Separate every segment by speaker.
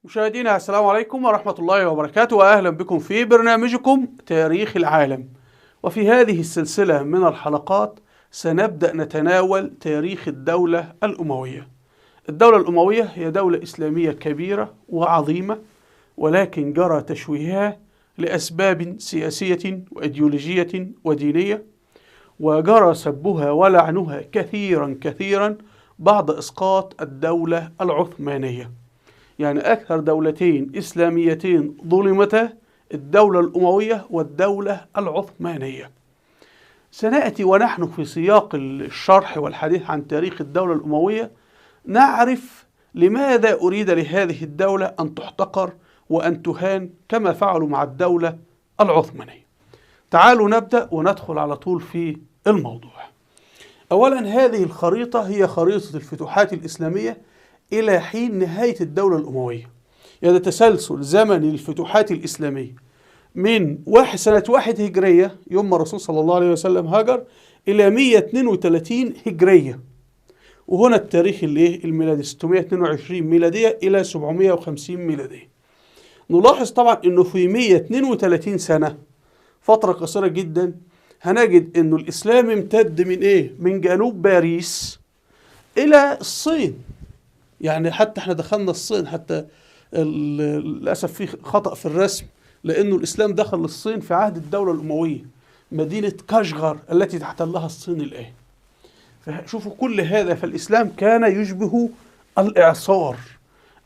Speaker 1: مشاهدينا، السلام عليكم ورحمة الله وبركاته، وأهلا بكم في برنامجكم تاريخ العالم. وفي هذه السلسلة من الحلقات سنبدأ نتناول تاريخ الدولة الأموية. الدولة الأموية هي دولة إسلامية كبيرة وعظيمة، ولكن جرى تشويهها لأسباب سياسية وإيديولوجية ودينية، وجرى سبها ولعنها كثيرا كثيرا بعد إسقاط الدولة العثمانية. يعني أكثر دولتين إسلاميتين ظلمتا، الدولة الأموية والدولة العثمانية. سنأتي ونحن في سياق الشرح والحديث عن تاريخ الدولة الأموية نعرف لماذا أريد لهذه الدولة أن تحتقر وأن تهان كما فعلوا مع الدولة العثمانية. تعالوا نبدأ وندخل على طول في الموضوع. أولا، هذه الخريطة هي خريطة الفتوحات الإسلامية إلى حين نهاية الدولة الأموية. يعني تسلسل زمني للفتوحات الإسلامية من سنة 1 هجرية يوم ما الرسول صلى الله عليه وسلم هاجر إلى 132 هجرية، وهنا التاريخ الميلادي 622 ميلادية إلى 750 ميلادية. نلاحظ طبعا أنه في 132 سنة، فترة قصيرة جدا، هنجد أنه الإسلام امتد من إيه؟ من جنوب باريس إلى الصين. يعني حتى احنا دخلنا الصين، حتى للأسف في خطأ في الرسم، لأنه الإسلام دخل الصين في عهد الدولة الأموية، مدينة كاشغر التي تحتلها الصين الآن. فشوفوا كل هذا، فالإسلام كان يشبه الإعصار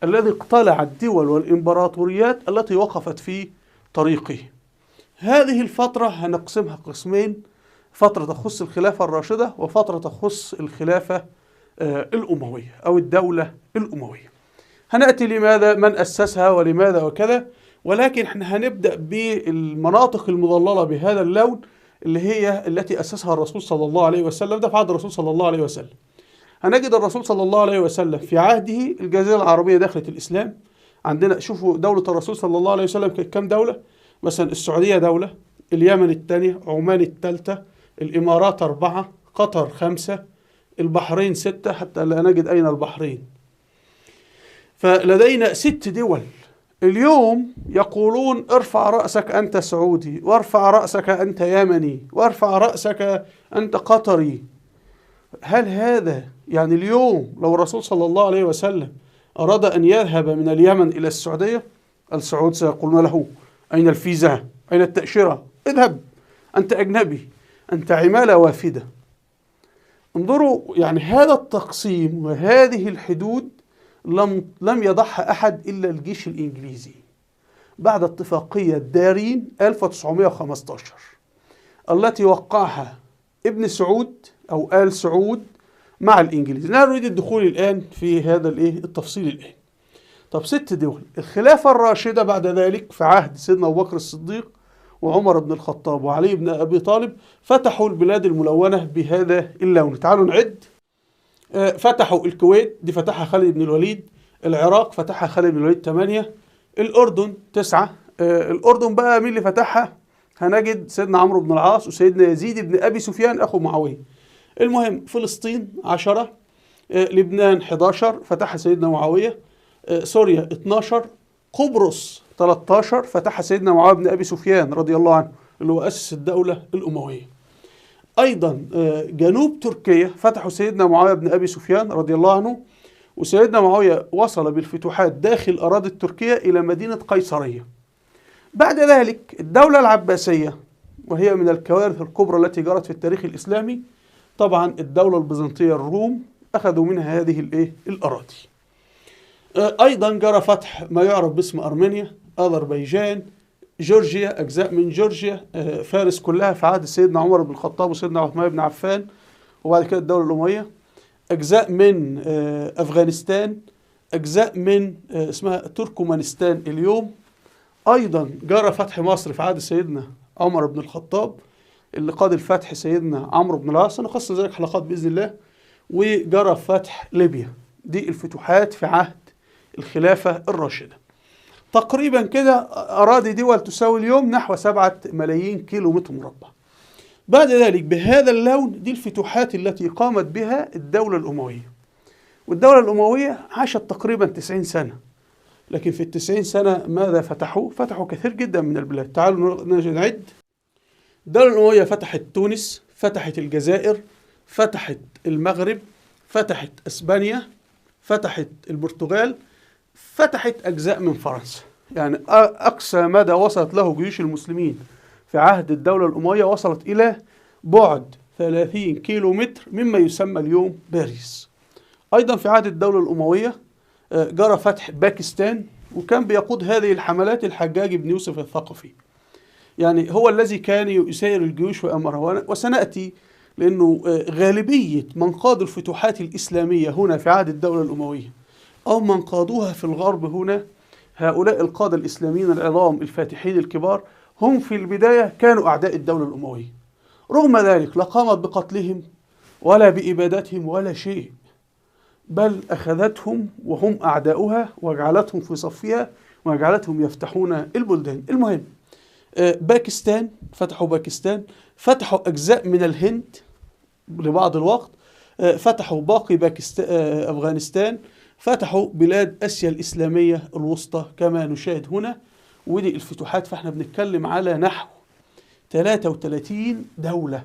Speaker 1: الذي اقتلع الدول والإمبراطوريات التي وقفت في طريقه. هذه الفترة هنقسمها قسمين، فترة تخص الخلافة الراشدة وفترة تخص الخلافة الأموية أو الدولة الأموية. هنأتي لماذا، من أسسها ولماذا وكذا، ولكن احنا هنبدأ بالمناطق المظللة بهذا اللون اللي هي التي أسسها الرسول صلى الله عليه وسلم. ده في عهد الرسول صلى الله عليه وسلم. هنجد الرسول صلى الله عليه وسلم في عهده الجزيرة العربية دخلت الإسلام. عندنا شوفوا دولة الرسول صلى الله عليه وسلم كانت كام دولة؟ مثلا السعودية دولة، اليمن الثانية، عمان الثالثة، الإمارات 4، قطر 5، البحرين 6، حتى لا نجد أين البحرين. فلدينا 6 دول. اليوم يقولون ارفع رأسك أنت سعودي، وارفع رأسك أنت يمني، وارفع رأسك أنت قطري. هل هذا يعني اليوم لو الرسول صلى الله عليه وسلم أراد أن يذهب من اليمن إلى السعودية، السعود سيقولون له أين الفيزا؟ أين التأشيرة؟ اذهب، أنت أجنبي، أنت عمالة وافدة. انظروا، يعني هذا التقسيم وهذه الحدود لم يضعها أحد إلا الجيش الإنجليزي بعد اتفاقية دارين 1915 التي وقعها ابن سعود أو آل سعود مع الإنجليز. لا نريد الدخول الآن في هذا التفصيل الآن. طب 6 دول. الخلافة الراشدة بعد ذلك في عهد سيدنا أبو بكر الصديق وعمر بن الخطاب وعلي بن أبي طالب فتحوا البلاد الملونة بهذا اللون. تعالوا نعد. فتحوا الكويت، دي فتحها خالد بن الوليد. العراق فتحها خالد بن الوليد 8، الأردن 9. الأردن بقى مين اللي فتحها؟ هنجد سيدنا عمرو بن العاص وسيدنا يزيد بن أبي سفيان أخو معاوية. المهم فلسطين 10، لبنان 11 فتحها سيدنا معاوية، سوريا 12، قبرص 13 فتحها سيدنا معاوية بن أبي سفيان رضي الله عنه اللي هو أسس الدولة الأموية. أيضا جنوب تركيا فتحوا سيدنا معاوية بن أبي سفيان رضي الله عنه، وسيدنا معاوية وصل بالفتوحات داخل أراضي التركية إلى مدينة قيصرية. بعد ذلك الدولة العباسية، وهي من الكوارث الكبرى التي جرت في التاريخ الإسلامي، طبعا الدولة البيزنطية الروم أخذوا منها هذه الأراضي. أيضا جرى فتح ما يعرف باسم أرمينيا، أذربيجان، جورجيا، أجزاء من جورجيا، فارس كلها في عهد سيدنا عمر بن الخطاب وسيدنا عثمان بن عفان، وبعد كده الدولة الأموية، أجزاء من أفغانستان، أجزاء من اسمها تركمانستان اليوم. أيضا جرى فتح مصر في عهد سيدنا عمر بن الخطاب اللي قاد الفتح سيدنا عمرو بن العاص، نخصص ذلك حلقات بإذن الله. وجرى فتح ليبيا. دي الفتوحات في عهد الخلافة الراشدة. تقريبا كده أراضي دول تساوي اليوم نحو 7 ملايين كيلو متر مربع. بعد ذلك بهذا اللون دي الفتوحات التي قامت بها الدولة الأموية. والدولة الأموية عاشت تقريبا 90 سنة. لكن في 90 سنة ماذا فتحوا؟ فتحوا كثير جدا من البلاد. تعالوا نعد. الدولة الأموية فتحت تونس، فتحت الجزائر، فتحت المغرب، فتحت أسبانيا، فتحت البرتغال، فتحت أجزاء من فرنسا. يعني أقصى مدى وصلت له جيوش المسلمين في عهد الدولة الأموية وصلت إلى بعد 30 كيلو متر مما يسمى اليوم باريس. أيضا في عهد الدولة الأموية جرى فتح باكستان، وكان بيقود هذه الحملات الحجاج بن يوسف الثقفي، يعني هو الذي كان يسير الجيوش وأمرها. وسنأتي لأنه غالبية من قادوا الفتوحات الإسلامية هنا في عهد الدولة الأموية أو من قادوها في الغرب هنا، هؤلاء القادة الإسلاميين العظام الفاتحين الكبار هم في البداية كانوا أعداء الدولة الأموية. رغم ذلك لا قامت بقتلهم ولا بإبادتهم ولا شيء، بل أخذتهم وهم أعداؤها وجعلتهم في صفها وجعلتهم يفتحون البلدان. المهم باكستان، فتحوا باكستان، فتحوا أجزاء من الهند لبعض الوقت، فتحوا باقي باكستان، أفغانستان، فتحوا بلاد آسيا الإسلامية الوسطى كما نشاهد هنا. ودي الفتوحات. فاحنا بنتكلم على نحو 33 دولة،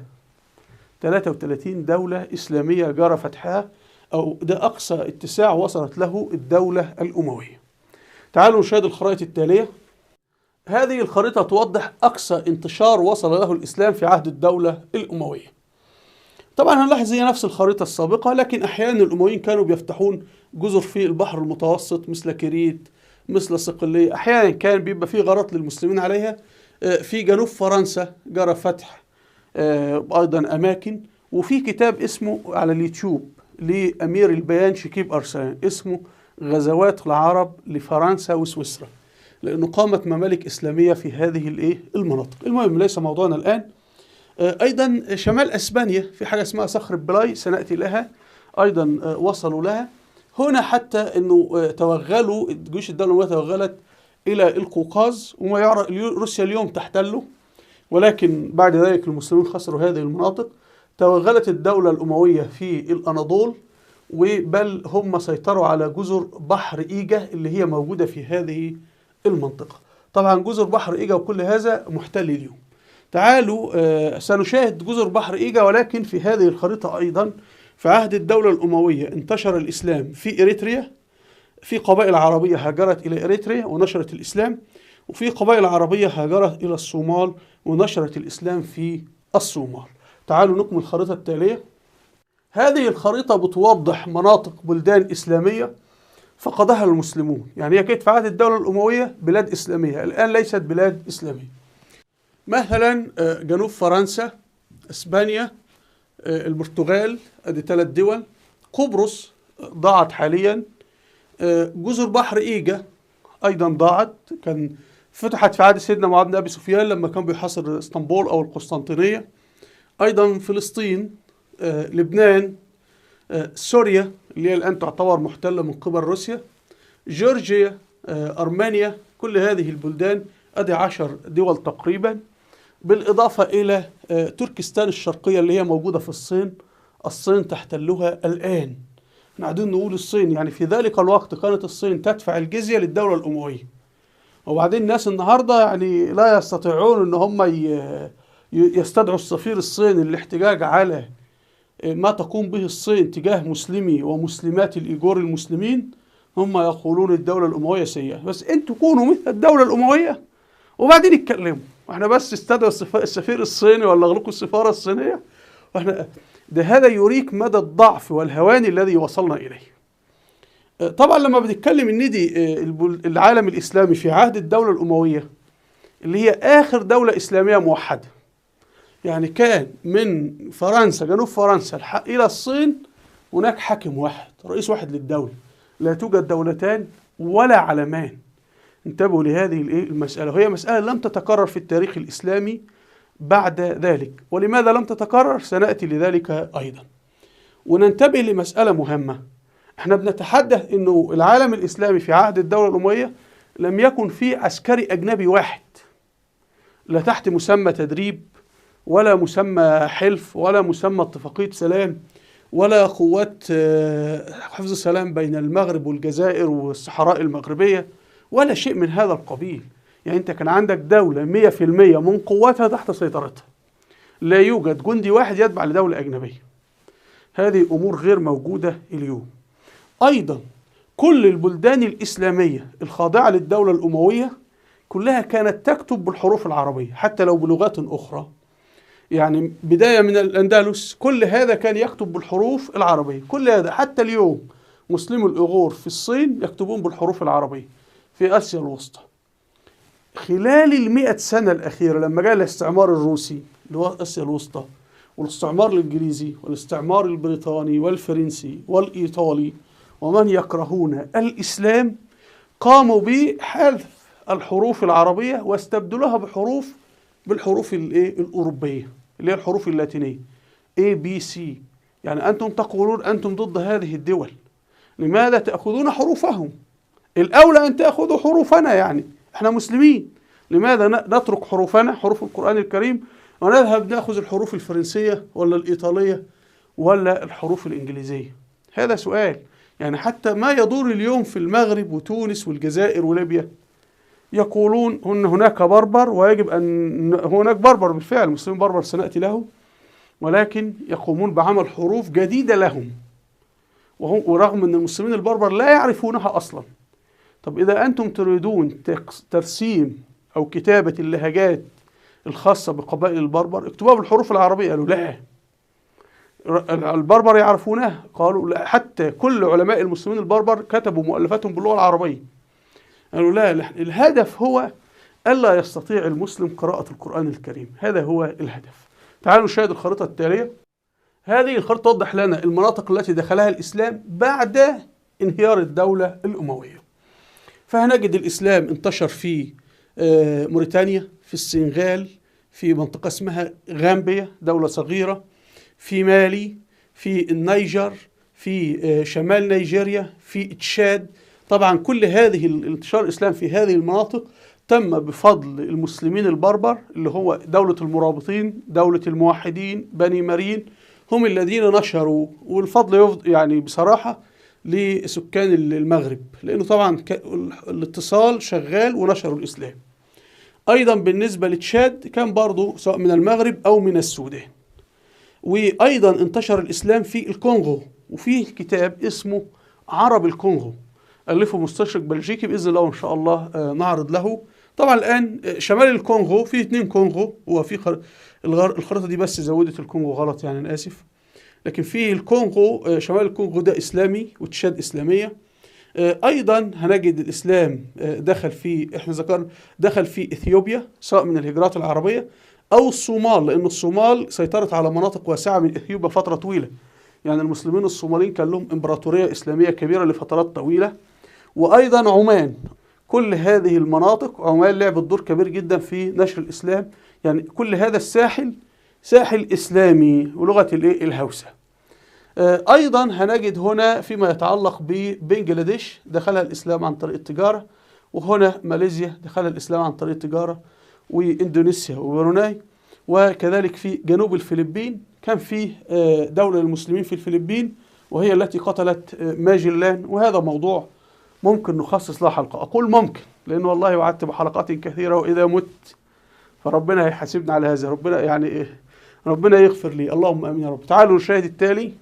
Speaker 1: 33 دولة إسلامية جرى فتحها، أو ده أقصى اتساع وصلت له الدولة الأموية. تعالوا نشاهد الخرائط التالية. هذه الخريطة توضح أقصى انتشار وصل له الإسلام في عهد الدولة الأموية. طبعا هنلاحظ هي نفس الخريطة السابقة، لكن أحيانا الأمويين كانوا بيفتحون جزر في البحر المتوسط مثل كريت، مثل صقلية، أحيانا كان بيبقى فيه غارات للمسلمين عليها. في جنوب فرنسا جرى فتح أيضا أماكن. وفي كتاب اسمه على اليوتيوب لأمير البيان شكيب أرسلان اسمه غزوات العرب لفرنسا وسويسرا، لأنه قامت ممالك إسلامية في هذه المناطق. المهم ليس موضوعنا الآن. أيضا شمال أسبانيا في حاجة اسمها صخرة بلاي سنأتي لها، أيضا وصلوا لها هنا، حتى أنه توغلوا جيوش الدولة الأموية توغلت إلى القوقاز وما يعرف روسيا اليوم تحتله، ولكن بعد ذلك المسلمين خسروا هذه المناطق. توغلت الدولة الأموية في الأناضول، وبل هم سيطروا على جزر بحر إيجا اللي هي موجودة في هذه المنطقة. طبعا جزر بحر إيجا وكل هذا محتل اليوم. تعالوا سنشاهد جزر بحر إيجا، ولكن في هذه الخريطة أيضا في عهد الدولة الأموية انتشر الإسلام في إريتريا، في قبائل عربية هاجرت إلى إريتريا ونشرت الإسلام، وفي قبائل عربية هاجرت إلى الصومال ونشرت الإسلام في الصومال. تعالوا نكمل الخريطة التالية. هذه الخريطة بتوضح مناطق بلدان إسلامية فقدها المسلمون، يعني هي كانت في عهد الدولة الأموية بلاد إسلامية، الآن ليست بلاد إسلامية. مثلا جنوب فرنسا، إسبانيا، البرتغال، ادي 3 دول، قبرص ضاعت حاليا، جزر بحر إيجا أيضا ضاعت، كان فتحت في عهد سيدنا معاوية بن أبي سفيان لما كان بيحاصر اسطنبول أو القسطنطينية. أيضا فلسطين، لبنان، سوريا اللي هي الآن تعتبر محتلة من قبل روسيا، جورجيا، أرمينيا، كل هذه البلدان أدي 10 دول تقريبا، بالإضافة إلى تركستان الشرقية اللي هي موجودة في الصين، الصين تحتلها الآن. احنا قاعدين نقول الصين، يعني في ذلك الوقت كانت الصين تدفع الجزية للدولة الأموية، وبعدين الناس النهاردة يعني لا يستطيعون إن هم يستدعوا السفير الصيني للاحتجاج على ما تقوم به الصين تجاه مسلمي ومسلمات الإيجور المسلمين. هم يقولون الدولة الأموية سيئة، بس انتوا كونوا مثل الدولة الأموية وبعدين اتكلموا. احنا بس استدعوا السفير الصيني ولا اغلقوا السفارة الصينية، واحنا ده هذا يريك مدى الضعف والهوان الذي وصلنا إليه. طبعا لما بنتكلم ان دي العالم الإسلامي في عهد الدولة الأموية اللي هي آخر دولة إسلامية موحدة، يعني كان من فرنسا، جنوب فرنسا إلى الصين هناك حاكم واحد، رئيس واحد للدولة، لا توجد دولتان ولا علمان. انتبهوا لهذه المسألة، وهي مسألة لم تتكرر في التاريخ الإسلامي بعد ذلك. ولماذا لم تتكرر؟ سنأتي لذلك أيضا. وننتبه لمسألة مهمة، احنا بنتحدث انه العالم الإسلامي في عهد الدولة الأموية لم يكن فيه عسكري أجنبي واحد، لا تحت مسمى تدريب ولا مسمى حلف ولا مسمى اتفاقية سلام ولا قوات حفظ السلام بين المغرب والجزائر والصحراء المغربية. ولا شيء من هذا القبيل. يعني أنت كان عندك دولة 100% من قوتها تحت سيطرتها، لا يوجد جندي واحد يتبع لدولة أجنبية. هذه أمور غير موجودة اليوم. أيضا كل البلدان الإسلامية الخاضعة للدولة الأموية كلها كانت تكتب بالحروف العربية حتى لو بلغات أخرى. يعني بداية من الأندلس كل هذا كان يكتب بالحروف العربية، كل هذا حتى اليوم مسلمو الإغور في الصين يكتبون بالحروف العربية، في آسيا الوسطى. خلال 100 سنة الأخيرة لما جاء الاستعمار الروسي لآسيا الوسطى والاستعمار الإنجليزي والاستعمار البريطاني والفرنسي والإيطالي ومن يكرهون الإسلام، قاموا بحذف الحروف العربية واستبدلوها بالحروف الأوروبية اللي هي الحروف اللاتينية A B C. يعني أنتم تقولون أنتم ضد هذه الدول، لماذا تأخذون حروفهم؟ الأولى أن تأخذوا حروفنا، يعني احنا مسلمين، لماذا نترك حروفنا حروف القرآن الكريم ونذهب نأخذ الحروف الفرنسية ولا الإيطالية ولا الحروف الإنجليزية؟ هذا سؤال. يعني حتى ما يدور اليوم في المغرب وتونس والجزائر وليبيا، يقولون أن هناك بربر ويجب أن هناك بربر بالفعل، المسلمين بربر سنأتي له، ولكن يقومون بعمل حروف جديدة لهم، ورغم أن المسلمين البربر لا يعرفونها أصلا. طب إذا أنتم تريدون ترسيم أو كتابة اللهجات الخاصة بقبائل البربر اكتبوها بالحروف العربية، قالوا لا، البربر يعرفونها، قالوا لا. حتى كل علماء المسلمين البربر كتبوا مؤلفاتهم باللغة العربية، قالوا لا، الهدف هو ألا يستطيع المسلم قراءة القرآن الكريم، هذا هو الهدف. تعالوا نشاهد الخريطة التالية. هذه الخريطة توضح لنا المناطق التي دخلها الإسلام بعد انهيار الدولة الأموية. فهنجد الإسلام انتشر في موريتانيا، في السنغال، في منطقة اسمها غامبيا دولة صغيرة، في مالي، في النيجر، في شمال نيجيريا، في تشاد. طبعا كل هذه الانتشار الإسلام في هذه المناطق تم بفضل المسلمين البربر اللي هو دولة المرابطين، دولة الموحدين، بني مرين، هم الذين نشروا. والفضل يعني بصراحة لسكان المغرب، لأنه طبعا الاتصال شغال ونشروا الإسلام. أيضا بالنسبة لتشاد كان برضو سواء من المغرب أو من السودان. وأيضا انتشر الإسلام في الكونغو، وفيه كتاب اسمه عرب الكونغو ألفه مستشرق بلجيكي، بإذن الله وإن شاء الله نعرض له. طبعا الآن شمال الكونغو فيه 2 كونغو، وفي الخريطة دي بس زودت الكونغو غلط، يعني أنا آسف، لكن فيه الكونغو، شمال الكونغو ده إسلامي وتشاد إسلامية. أيضا هنجد الإسلام دخل في، إحنا ذكرنا دخل في إثيوبيا سواء من الهجرات العربية أو الصومال، لأن الصومال سيطرت على مناطق واسعة من إثيوبيا فترة طويلة. يعني المسلمين الصوماليين كان لهم إمبراطورية إسلامية كبيرة لفترات طويلة. وأيضا عمان، كل هذه المناطق عمان لعبت دور كبير جدا في نشر الإسلام. يعني كل هذا الساحل ساحل إسلامي ولغة الهوسة. أيضا هنجد هنا فيما يتعلق ببنجلاديش دخلها الإسلام عن طريق التجارة، وهنا ماليزيا دخلها الإسلام عن طريق التجارة، وإندونيسيا وبروناي، وكذلك في جنوب الفلبين كان في دولة للمسلمين في الفلبين وهي التي قتلت ماجلان. وهذا موضوع ممكن نخصص له حلقة، أقول ممكن لأنه والله وعدت بحلقات كثيرة، وإذا مت فربنا هيحاسبنا على هذا، ربنا يعني إيه، ربنا يغفر لي، اللهم آمين يا رب. تعالوا نشاهد التالي.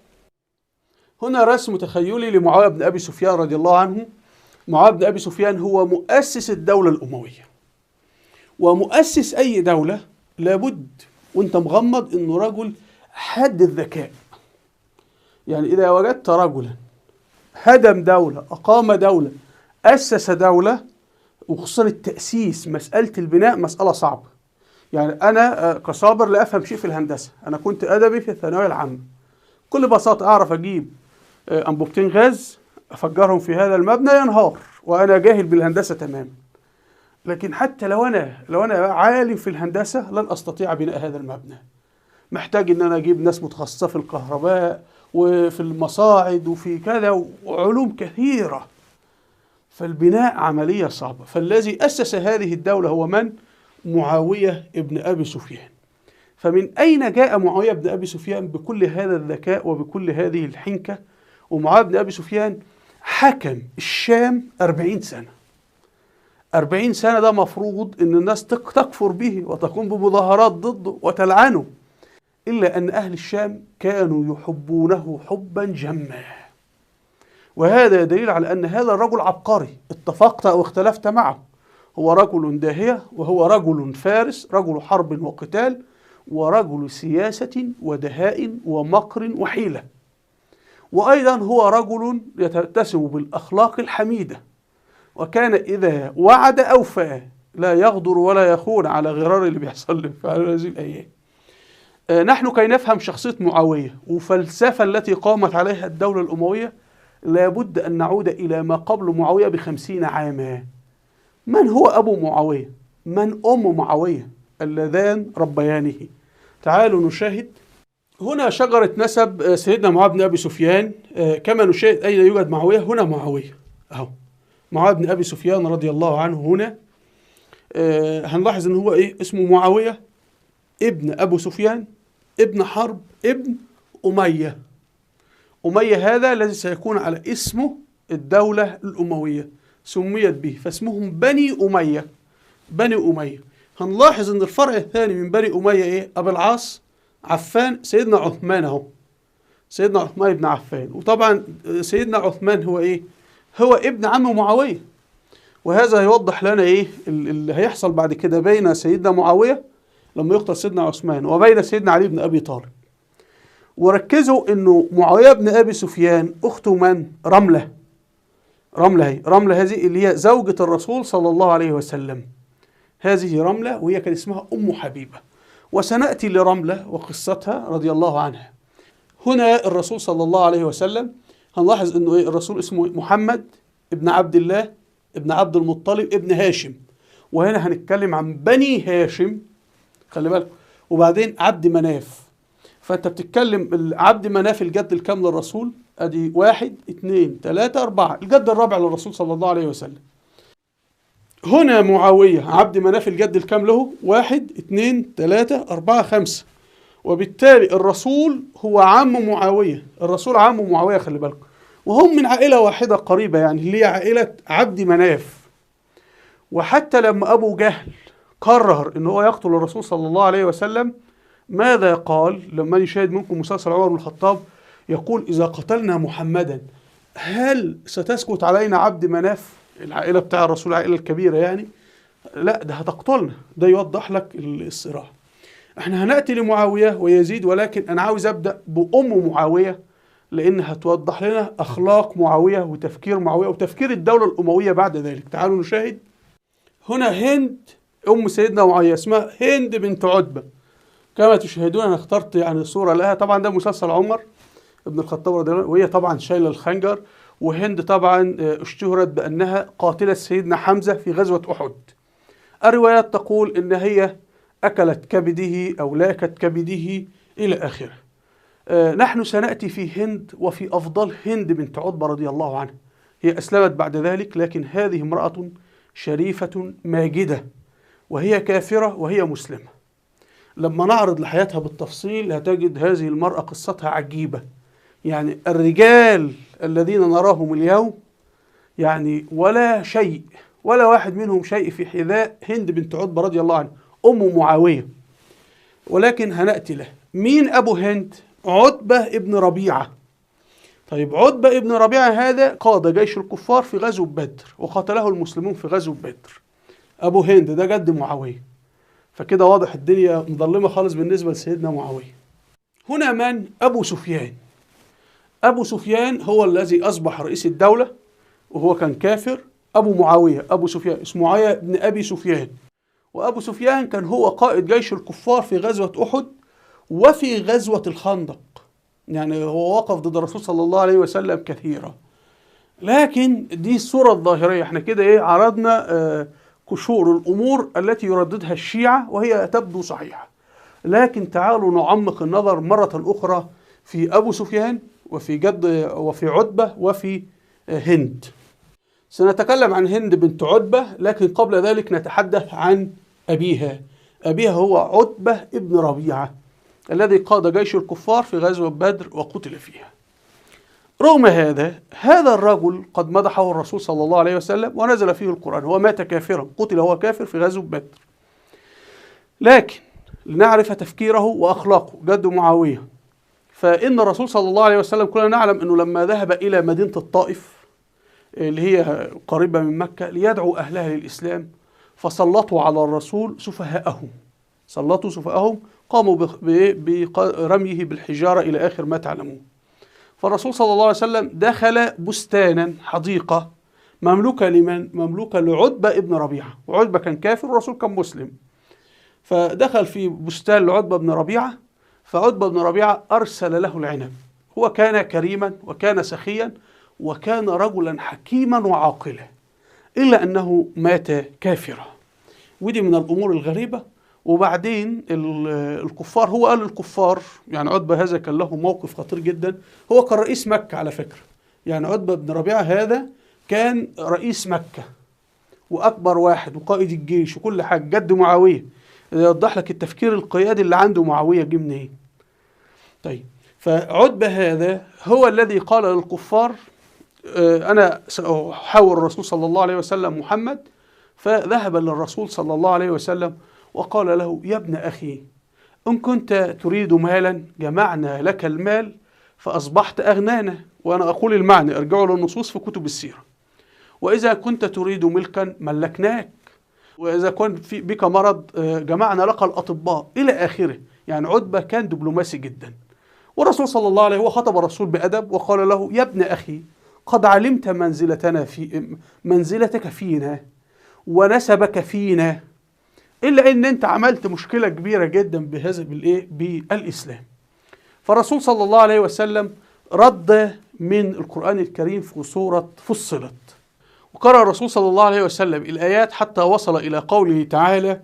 Speaker 1: هنا رسم تخيلي لمعاوية بن أبي سفيان رضي الله عنه. معاوية بن أبي سفيان هو مؤسس الدولة الأموية، ومؤسس أي دولة لابد وانت مغمض انه رجل حاد الذكاء. يعني إذا وجدت رجلا هدم دولة، أقام دولة، أسس دولة، وخصوصا التأسيس، مسألة البناء مسألة صعبة. يعني أنا كصابر لا أفهم شيء في الهندسة، أنا كنت أدبي في الثانوية العامة، بكل بساطة أعرف أجيب أنبوبتين غاز أفجرهم في هذا المبنى ينهار، وأنا جاهل بالهندسة تماما. لكن حتى لو أنا عالم في الهندسة لن أستطيع بناء هذا المبنى. محتاج إن أنا أجيب ناس متخصصة في الكهرباء وفي المصاعد وفي كذا وعلوم كثيرة. فالبناء عملية صعبة. فالذي أسس هذه الدولة هو من؟ معاوية ابن أبي سفيان. فمن أين جاء معاوية بن أبي سفيان بكل هذا الذكاء وبكل هذه الحنكة؟ ومعاوية بن أبي سفيان حكم الشام 40 سنة. 40 سنة ده مفروض إن الناس تكفر به وتقوم بمظاهرات ضده وتلعنه، إلا أن أهل الشام كانوا يحبونه حبا جما. وهذا دليل على أن هذا الرجل عبقري، اتفقت أو اختلفت معه، هو رجل داهية، وهو رجل فارس، رجل حرب وقتال، ورجل سياسة ودهاء ومكر وحيلة، وأيضا هو رجل يتسم بالأخلاق الحميدة، وكان إذا وعد أوفى، لا يغدر ولا يخون، على غرار اللي بيحصل في هذه الأيام. نحن كي نفهم شخصية معاوية وفلسفة التي قامت عليها الدولة الأموية لابد أن نعود إلى ما قبل معاوية ب50 عاما. من هو أبو معاوية؟ من أم معاوية اللذان ربيانه؟ تعالوا نشاهد. هنا شجرة نسب سيدنا معاوية بن أبي سفيان. كما نشاهد أين يوجد معاوية؟ هنا معاوية أهو، معاوية بن أبي سفيان رضي الله عنه. هنا هنلاحظ إن هو إيه؟ اسمه معاوية ابن أبو سفيان ابن حرب ابن أمية. أمية هذا الذي سيكون على اسمه الدولة الأموية، سميت به، فاسمهم بني أمية. بني أمية. هنلاحظ إن الفرع الثاني من بني أمية إيه؟ أبو العاص عفان، سيدنا عثمان أهو، سيدنا عثمان بن عفان. وطبعا سيدنا عثمان هو إيه؟ هو ابن عم معاوية. وهذا يوضح لنا إيه اللي هيحصل بعد كده بين سيدنا معاوية لما يقتل سيدنا عثمان وبين سيدنا علي بن أبي طالب. وركزوا إنه معاوية بن أبي سفيان أخته من؟ رملة. رملة هي، رملة هذه اللي هي زوجة الرسول صلى الله عليه وسلم. هذه رملة وهي كان اسمها أم حبيبة، وسنأتي لرملة وقصتها رضي الله عنها. هنا الرسول صلى الله عليه وسلم هنلاحظ إنه إيه؟ الرسول اسمه محمد ابن عبد الله ابن عبد المطلب ابن هاشم، وهنا هنتكلم عن بني هاشم، خلي بالك، وبعدين عبد مناف. فأنت بتتكلم عبد مناف الجد الكام للرسول؟ أدي 1 2 3 4، الجد الرابع للرسول صلى الله عليه وسلم. هنا معاوية عبد مناف الجد الكام له؟ 1 2 3 4 5، وبالتالي الرسول هو عم معاوية، الرسول عم معاوية، خلي بالكم، وهم من عائلة واحدة قريبة، يعني اللي هي عائلة عبد مناف. وحتى لما أبو جهل قرر إن هو يقتل الرسول صلى الله عليه وسلم، ماذا قال؟ لما يشاهد منكم مسلسل عمر بن الخطاب يقول: إذا قتلنا محمدا هل ستسكت علينا عبد مناف؟ العائلة بتاع الرسول، العائلة الكبيرة يعني، لا ده هتقتلنا. ده يوضح لك الصراع. احنا هنأتي لمعاوية ويزيد، ولكن أنا عاوز أبدأ بأم معاوية لأن هتوضح لنا أخلاق معاوية وتفكير معاوية وتفكير الدولة الأموية بعد ذلك. تعالوا نشاهد. هنا هند أم سيدنا معاوية، اسمها هند بنت عتبة. كما تشاهدون أنا اخترت يعني صورة لها، طبعا ده مسلسل عمر ابن الخطاب رضي الله عنه، وهي طبعا شايلة الخنجر. وهند طبعا اشتهرت بأنها قاتلة سيدنا حمزة في غزوة أحد. الروايات تقول إن هي أكلت كبده أو لاكت كبده إلى آخره. نحن سنأتي في هند وفي أفضل هند بنت عتبة رضي الله عنها. هي أسلمت بعد ذلك، لكن هذه امرأة شريفة ماجدة، وهي كافرة وهي مسلمة. لما نعرض لحياتها بالتفصيل هتجد هذه المرأة قصتها عجيبة. يعني الرجال الذين نراهم اليوم يعني ولا شيء، ولا واحد منهم شيء في حذاء هند بنت عتبة رضي الله عنها أم معاوية. ولكن هنأتي له. مين أبو هند؟ عتبة ابن ربيعة. طيب عتبة ابن ربيعة هذا قاد جيش الكفار في غزو بدر، وقتله المسلمون في غزو بدر. أبو هند ده جد معاوية. فكده واضح الدنيا مظلمة خالص بالنسبة لسيدنا معاوية. هنا من؟ أبو سفيان. أبو سفيان هو الذي أصبح رئيس الدولة وهو كان كافر. أبو معاوية، أبو سفيان اسمه معاوية بن أبي سفيان. وأبو سفيان كان هو قائد جيش الكفار في غزوة أحد وفي غزوة الخندق. يعني هو وقف ضد الرسول صلى الله عليه وسلم كثيرا. لكن دي الصورة الظاهرية. احنا كده ايه عرضنا قشور الأمور التي يرددها الشيعة وهي تبدو صحيحة. لكن تعالوا نعمق النظر مرة أخرى في أبو سفيان وفي جد وفي عتبة وفي هند. سنتكلم عن هند بنت عتبة، لكن قبل ذلك نتحدث عن أبيها. أبيها هو عتبة ابن ربيعة الذي قاد جيش الكفار في غزوة بدر وقتل فيها. رغم هذا، هذا الرجل قد مدحه الرسول صلى الله عليه وسلم ونزل فيه القرآن، هو مات كافرا، قتل هو كافر في غزوة بدر. لكن لنعرف تفكيره وأخلاقه، جد معاوية، فإن الرسول صلى الله عليه وسلم كلنا نعلم أنه لما ذهب إلى مدينة الطائف اللي هي قريبة من مكة ليدعو أهلها للإسلام، فسلطوا على الرسول سفهاءهم، سلطوا سفهاءهم، قاموا برميه بالحجارة إلى آخر ما تعلمون. فالرسول صلى الله عليه وسلم دخل بستانا، حديقة مملوكة لمن؟ مملوكة لعتبة ابن ربيعة، وعتبة كان كافر والرسول كان مسلم. فدخل في بستان لعتبة بن ربيعة، فعتبة بن ربيعة أرسل له العنب. هو كان كريما وكان سخيا وكان رجلا حكيما وعاقلا، إلا أنه مات كافرا، ودي من الأمور الغريبة. وبعدين الكفار، هو قال للكفار، يعني عتبة هذا كان له موقف خطير جدا، هو كان رئيس مكة على فكرة، يعني عتبة بن ربيعة هذا كان رئيس مكة وأكبر واحد وقائد الجيش وكل حاجة، جد معاوية. يوضح لك التفكير القيادي اللي عنده معاوية جه منين. طيب، فعتبة هذا هو الذي قال للكفار أنا سأحاور الرسول صلى الله عليه وسلم محمد. فذهب للرسول صلى الله عليه وسلم وقال له: يا ابن أخي، إن كنت تريد مالا جمعنا لك المال فأصبحت أغنانا. وأنا أقول المعنى، ارجعوا للنصوص في كتب السيرة. وإذا كنت تريد ملكا ملكناك، وإذا كان في بك مرض جمعنا لك الأطباء، إلى آخره. يعني عتبة كان دبلوماسي جدا. والرسول صلى الله عليه وسلم خطب الرسول بأدب وقال له: يا ابن أخي، قد علمت منزلتنا في منزلتك فينا ونسبك فينا، إلا إن أنت عملت مشكلة كبيرة جدا بهذا بالإيه؟ بالإسلام. فالرسول صلى الله عليه وسلم رد من القرآن الكريم في سورة فصلت، وقرأ الرسول صلى الله عليه وسلم الآيات حتى وصل إلى قوله تعالى: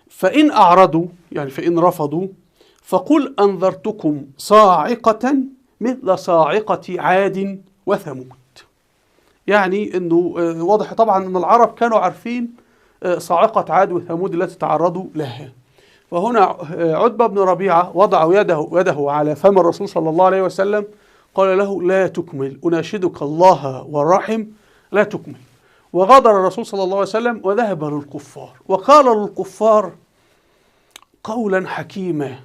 Speaker 1: فإن أعرضوا، يعني فإن رفضوا، فقل أنذرتكم صاعقة مثل صاعقة عاد وثمود. يعني أنه واضح طبعا أن العرب كانوا عارفين صاعقة عاد وثمود التي تعرضوا لها. فهنا عتبة بن ربيعة وضع يده على فم الرسول صلى الله عليه وسلم، قال له: لا تكمل، أناشدك الله والرحم، لا تكمل. وغادر الرسول صلى الله عليه وسلم وذهب للكفار، وقال للكفار قولا حكيما،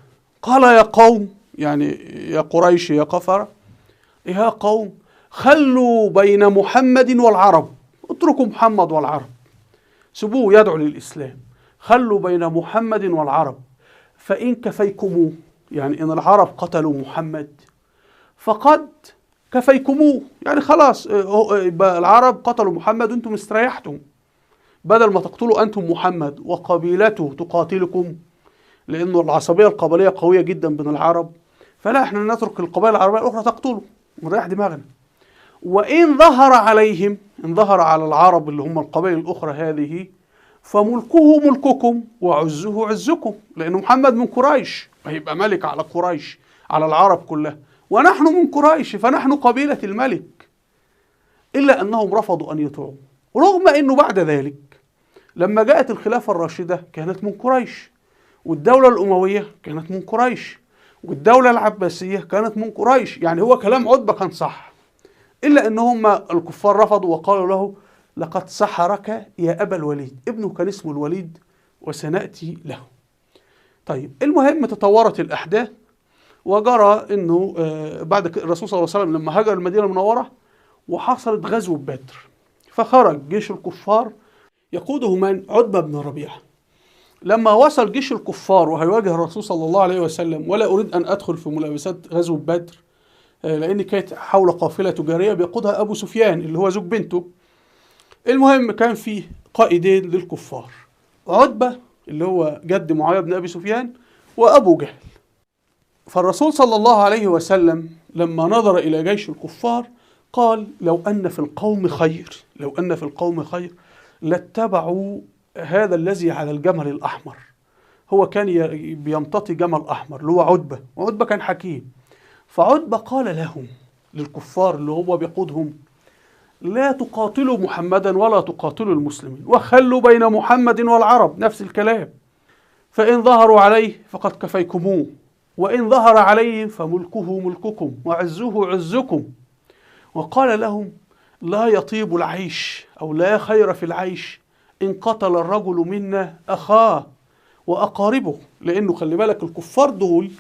Speaker 1: قال: يا قوم، يعني يا قريش يا كفرة، يا قوم، خلوا بين محمد والعرب، اتركوا محمد والعرب، سيبوه يدعو للإسلام، خلوا بين محمد والعرب، فإن كفيكموه، يعني إن العرب قتلوا محمد فقد كفيكموه، يعني خلاص العرب قتلوا محمد وانتم استريحتم، بدل ما تقتلوا أنتم محمد وقبيلته تقاتلكم، لأنه العصبية القبلية قوية جدا بين العرب، فلا احنا نترك القبائل العربية الأخرى تقتله ونريح دماغنا. وإن ظهر عليهم، إن ظهر على العرب اللي هم القبائل الأخرى هذه، فملكه ملككم وعزه عزكم، لأن محمد من قريش، هيبقى ملك على قريش، على العرب كلها، ونحن من قريش فنحن قبيلة الملك. إلا أنهم رفضوا أن يطيعوا، رغم أنه بعد ذلك لما جاءت الخلافة الراشدة كانت من قريش، والدولة الأموية كانت من قريش، والدولة العباسية كانت من قريش، يعني هو كلام عتبة كان صح، إلا أن هم الكفار رفضوا وقالوا له: لقد سحرك يا أبا الوليد. ابنه كان اسمه الوليد وسنأتي له. طيب، المهم تطورت الأحداث، وجرى أنه بعد الرسول صلى الله عليه وسلم لما هاجر المدينة المنورة وحصلت غزوة بدر، فخرج جيش الكفار يقوده من؟ عتبة بن ربيعة. لما وصل جيش الكفار وهيواجه الرسول صلى الله عليه وسلم، ولا أريد أن أدخل في ملابسات غزوة بدر لأن كانت حول قافلة تجارية بيقودها أبو سفيان اللي هو زوج بنته. المهم كان فيه قائدين للكفار، عتبة اللي هو جد معاوية بن أبي سفيان وأبو جهل. فالرسول صلى الله عليه وسلم لما نظر إلى جيش الكفار قال: لو أن في القوم خير، لو أن في القوم خير لاتبعوا هذا الذي على الجمل الأحمر. هو كان بيمتطي جمل أحمر اللي هو عتبة، وعتبة كان حكيم. فعتبة قال لهم، للكفار اللي هو بيقودهم: لا تقاتلوا محمدا ولا تقاتلوا المسلمين، وخلوا بين محمد والعرب، نفس الكلام، فإن ظهروا عليه فقد كفيكموه، وإن ظهر عليهم فملكه ملككم وعزه عزكم. وقال لهم: لا يطيب العيش أو لا خير في العيش إن قتل الرجل منا أخاه وأقاربه. لأنه خلي بالك الكفار دول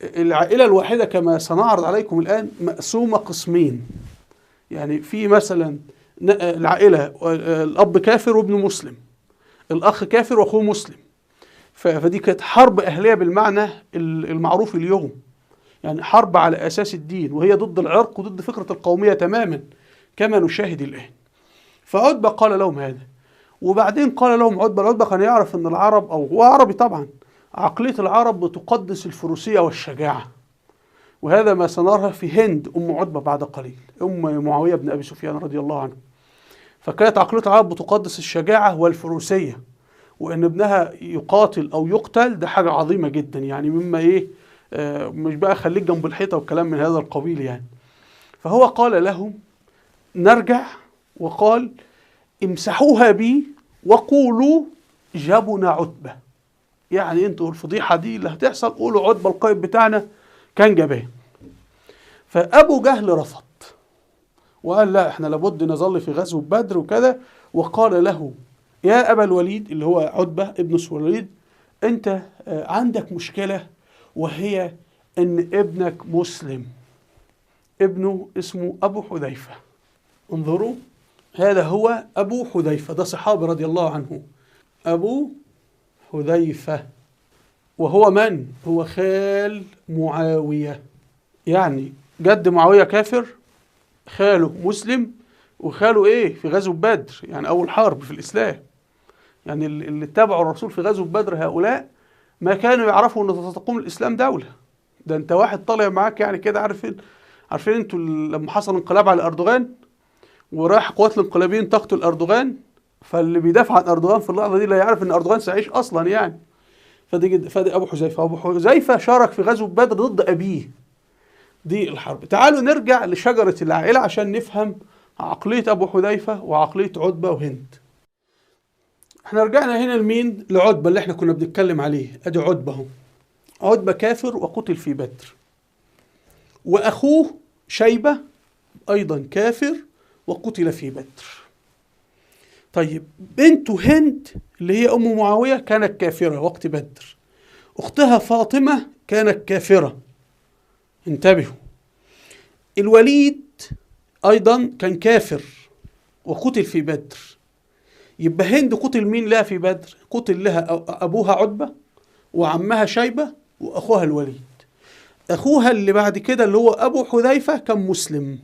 Speaker 1: العائلة الواحدة كما سنعرض عليكم الآن مقسومة قسمين. يعني في مثلا العائلة الأب كافر وابنه مسلم، الأخ كافر وأخوه مسلم، فدي كانت حرب أهلية بالمعنى المعروف اليوم، يعني حرب على أساس الدين، وهي ضد العرق وضد فكرة القومية تماما كما نشاهد الآن. فعتبة قال لهم هذا، وبعدين قال لهم عتبة، عتبة كان يعرف أن العرب، أو هو عربي طبعا، عقلية العرب بتقدس الفروسية والشجاعة، وهذا ما سنراه في هند أم عتبة بعد قليل، أم معاوية بن أبي سفيان رضي الله عنه. فكانت عقلية العرب بتقدس الشجاعة والفروسية، وأن ابنها يقاتل أو يقتل ده حاجة عظيمة جدا، يعني مما إيه مش بقى خليك جنب الحيطة والكلام من هذا القبيل يعني. فهو قال لهم نرجع، وقال امسحوها بي وقولوا جبنا عتبة، يعني انتوا الفضيحة دي اللي هتحصل قولوا عتبة القائد بتاعنا كان جبان. فأبو جهل رفض وقال لا، احنا لابد نظل في غزو بدر وكذا. وقال له يا أبا الوليد اللي هو عتبة ابن الوليد، انت عندك مشكلة، وهي ان ابنك مسلم، ابنه اسمه أبو حذيفة. انظروا، هذا هو أبو حذيفة، ده صحابي رضي الله عنه، أبو حذيفة، وهو من؟ هو خال معاوية، يعني جد معاوية كافر، خاله مسلم، وخاله ايه في غزو بدر، يعني أول حرب في الإسلام، يعني اللي اتبعوا الرسول في غزو بدر هؤلاء ما كانوا يعرفوا ان تقوم الإسلام دولة. ده انت واحد طالع معاك يعني كده، عارفين انتوا لما حصل انقلاب على أردوغان وراح قوات الانقلابيين تقتل أردوغان، فاللي بيدافع عن أردوغان في اللحظة دي لا يعرف ان أردوغان سيعيش أصلا يعني. فدي أبو حذيفة. أبو حذيفة شارك في غزو بدر ضد أبيه، دي الحرب. تعالوا نرجع لشجرة العائلة عشان نفهم عقلية أبو حذيفة وعقلية عتبة وهند. احنا رجعنا هنا لمين؟ لعتبة اللي احنا كنا بنتكلم عليه. ادي عتبة اهو، عتبة كافر وقتل في بدر، وأخوه شيبة أيضا كافر وقتل في بدر. طيب بنته هند اللي هي أم معاوية كانت كافرة وقت بدر، أختها فاطمة كانت كافرة، انتبهوا. الوليد أيضا كان كافر وقتل في بدر. يبقى هند قتل مين لها في بدر؟ قتل لها أبوها عتبة وعمها شيبة وأخوها الوليد. أخوها اللي بعد كده اللي هو أبو حذيفة كان مسلم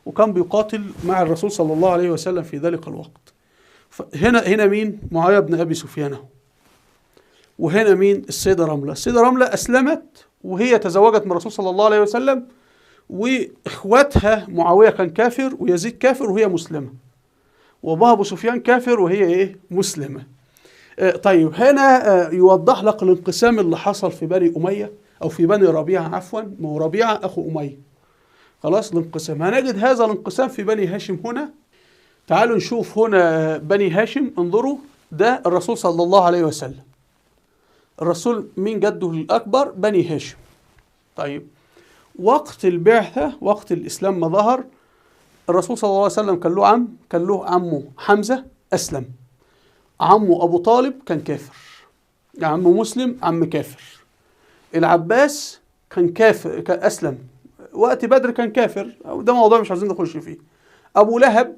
Speaker 1: وكان بيقاتل مع الرسول صلى الله عليه وسلم في ذلك الوقت. هنا مين؟ معاوية بن أبي سفيان. وهنا مين؟ السيدة رملة. السيدة رملة أسلمت وهي تزوجت من الرسول صلى الله عليه وسلم، وإخواتها معاوية كان كافر ويزيد كافر وهي مسلمة، وأبوها أبو سفيان كافر وهي إيه؟ مسلمة. طيب هنا يوضح لك الانقسام اللي حصل في بني أمية أو في بني ربيعة، عفوا، ما هو ربيعة أخو أمية. خلاص الانقسام، هنجد هذا الانقسام في بني هاشم هنا. تعالوا نشوف هنا بني هاشم، انظروا، ده الرسول صلى الله عليه وسلم. الرسول مين جده الأكبر؟ بني هاشم. طيب وقت البعثة، وقت الإسلام ما ظهر، الرسول صلى الله عليه وسلم كان له عم، كان له عمه حمزة أسلم، عمه أبو طالب كان كافر، عمه مسلم، عم كافر. العباس كان كافر، كان أسلم وقت بدر، كان كافر، ده موضوع مش عايزين نخش فيه. أبو لهب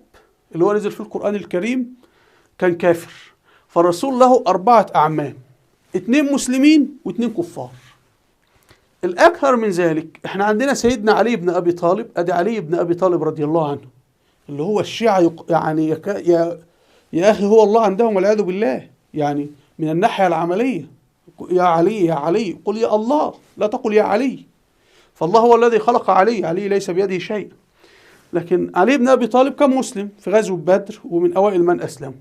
Speaker 1: اللي هو نزل في القرآن الكريم كان كافر. فالرسول له 4 أعمام، 2 مسلمين و2 كفار. الأكثر من ذلك احنا عندنا سيدنا علي بن أبي طالب، أدي علي بن أبي طالب رضي الله عنه اللي هو الشيعة يعني يا أخي هو الله عندهم والعياذ بالله، يعني من الناحية العملية، يا علي يا علي، قل يا الله، لا تقل يا علي، فالله هو الذي خلق علي، علي ليس بيده شيء. لكن علي بن أبي طالب كان مسلم في غزوة بدر ومن أوائل من أسلموا.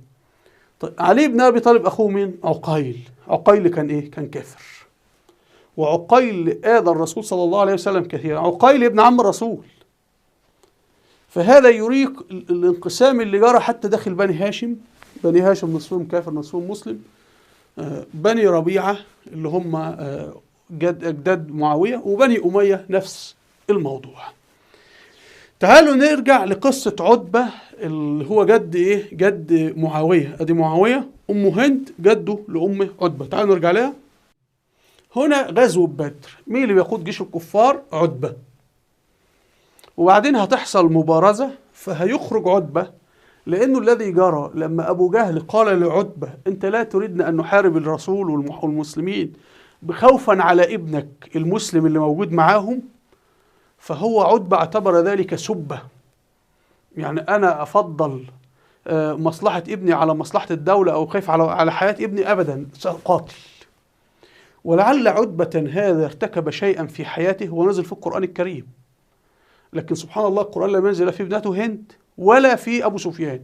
Speaker 1: طيب علي بن أبي طالب أخوه مين؟ عقيل. عقيل كان إيه؟ كان كافر. وعقيل آذى الرسول صلى الله عليه وسلم كثيرا، عقيل ابن عم الرسول. فهذا يريك الانقسام اللي جرى حتى داخل بني هاشم. بني هاشم نصفهم كافر نصفهم مسلم. بني ربيعة اللي هم أجداد معاوية، وبني أمية نفس الموضوع. تعالوا نرجع لقصة عتبة اللي هو جد ايه؟ جد معاوية. ادي معاوية، ام هند جده لام عتبة. تعالوا نرجع لها. هنا غزو بدر، مين اللي بيقود جيش الكفار؟ عتبة. وبعدين هتحصل مبارزة، فهيخرج عتبة، لأنه الذي جرى لما أبو جهل قال لعتبة أنت لا تريدنا أن نحارب الرسول والمسلمين خوفا على ابنك المسلم اللي موجود معاهم، فهو عتبة اعتبر ذلك سبة، يعني أنا أفضل مصلحة ابني على مصلحة الدولة أو خايف على حياة ابني، أبدا سأقاتل. ولعل عتبة هذا ارتكب شيئا في حياته ونزل في القرآن الكريم، لكن سبحان الله القرآن لم ينزل في ابنته هند ولا في أبو سفيان،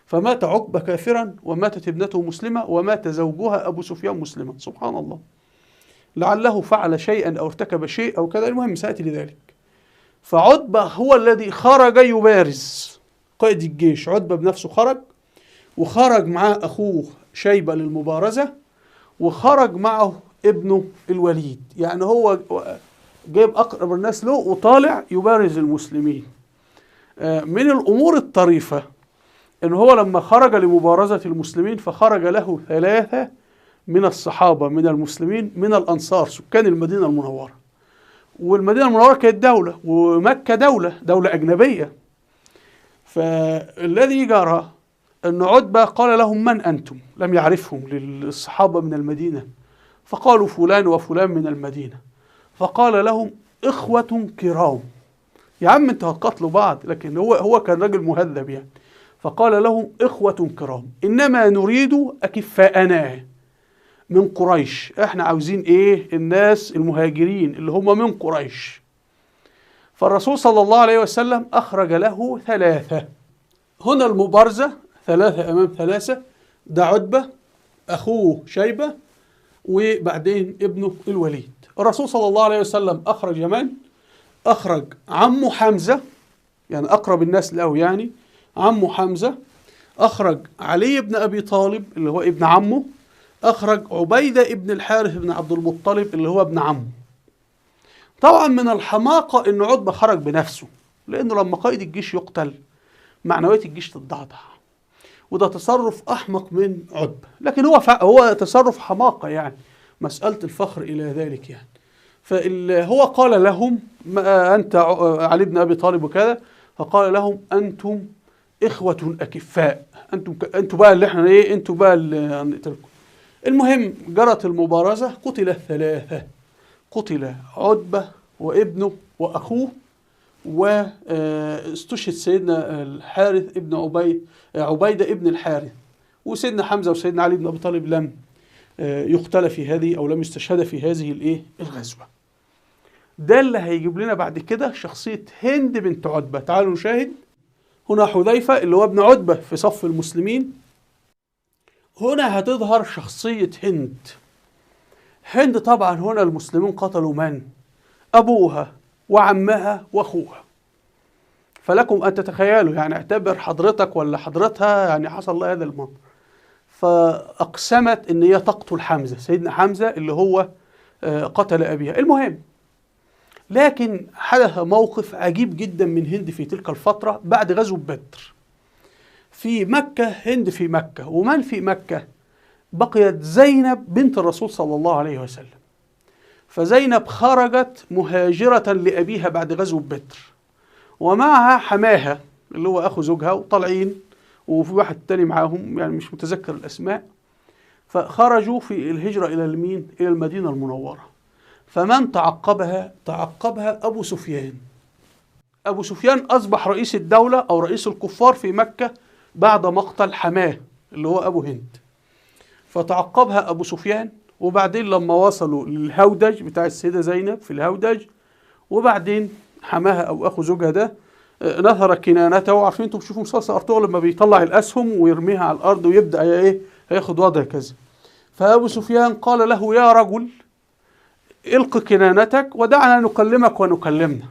Speaker 1: فمات عقبة كافرا وماتت ابنته مسلمة ومات زوجها أبو سفيان مسلما. سبحان الله، لعله فعل شيئا أو ارتكب شيء أو كذا، المهم سأتي لذلك. فعتبة هو الذي خرج يبارز قائد الجيش، عتبة بنفسه خرج، وخرج معاه أخوه شيبة للمبارزة، وخرج معه ابنه الوليد، يعني هو جايب أقرب الناس له وطالع يبارز المسلمين. من الأمور الطريفة إن هو لما خرج لمبارزة المسلمين فخرج له 3 من الصحابة من المسلمين من الأنصار سكان المدينة المنورة، والمدينة المنورة كانت دولة ومكة دولة أجنبية. فالذي جرى أن عتبة قال لهم من أنتم؟ لم يعرفهم للصحابة من المدينة، فقالوا فلان وفلان من المدينة، فقال لهم إخوة كرام. يا عم انتوا هتقاتلوا بعض، لكن هو كان راجل مهذب يعني. فقال لهم إخوة كرام إنما نريد أكفاءنا من قريش، احنا عاوزين ايه؟ الناس المهاجرين اللي هم من قريش. فالرسول صلى الله عليه وسلم أخرج له 3. هنا المبارزة 3 أمام 3، ده عتبة، أخوه شيبة، وبعدين ابنه الوليد. الرسول صلى الله عليه وسلم أخرج من؟ أخرج عمه حمزة، يعني أقرب الناس له يعني عمه حمزة، أخرج علي بن أبي طالب اللي هو ابن عمه، أخرج عبيدة ابن الحارث بن عبد المطلب اللي هو ابن عمه. طبعا من الحماقة إن عتبة خرج بنفسه، لأنه لما قائد الجيش يقتل معنوية الجيش تتضعضع، وده تصرف أحمق من عتبة، لكن هو تصرف حماقة يعني، مسألة الفخر إلى ذلك يعني. فهو قال لهم أنت علي بن أبي طالب وكذا، فقال لهم أنتم إخوة أكفاء، أنتم بقى اللي احنا إيه، أنتم بقى اللي هنقتلكم. المهم جرت المبارزة، قتل 3، قتل عتبة وابنه وأخوه، واستشهد سيدنا الحارث ابن عبيدة ابن الحارث، وسيدنا حمزة وسيدنا علي بن أبي طالب لم يقتل في هذه أو لم يستشهد في هذه الإيه الغزوة. ده اللي هيجيب لنا بعد كده شخصية هند بنت عتبة. تعالوا نشاهد. هنا حذيفة اللي هو ابن عتبة في صف المسلمين. هنا هتظهر شخصية هند. هند طبعا هنا المسلمون قتلوا من؟ أبوها وعمها وأخوها. فلكم أن تتخيلوا يعني، اعتبر حضرتك ولا حضرتها يعني حصل لها هذا المنظر. فأقسمت إن هي تقتل حمزة، سيدنا حمزة اللي هو قتل أبيها. المهم لكن حدث موقف عجيب جدا من هند في تلك الفترة بعد غزو بدر. في مكة، هند في مكة، ومن في مكة؟ بقيت زينب بنت الرسول صلى الله عليه وسلم. فزينب خرجت مهاجرة لأبيها بعد غزو بدر، ومعها حماها اللي هو أخو زوجها، وطالعين، وفي واحد تاني معاهم يعني مش متذكر الأسماء. فخرجوا في الهجرة إلى المين؟ إلى المدينة المنورة. فمن تعقبها؟ تعقبها أبو سفيان. أبو سفيان أصبح رئيس الدولة أو رئيس الكفار في مكة بعد مقتل حماه اللي هو أبو هند. فتعقبها أبو سفيان، وبعدين لما وصلوا للهودج بتاع السيدة زينب في الهودج، وبعدين حماها أو أخو زوجها ده نثر كنانته. عارفين انتم بتشوفوا مسلسل أرطغرل لما بيطلع الأسهم ويرميها على الأرض ويبدأ إيه هياخد وضع كذا. فأبو سفيان قال له يا رجل الق كنانتك ودعنا نكلمك ونكلمنا.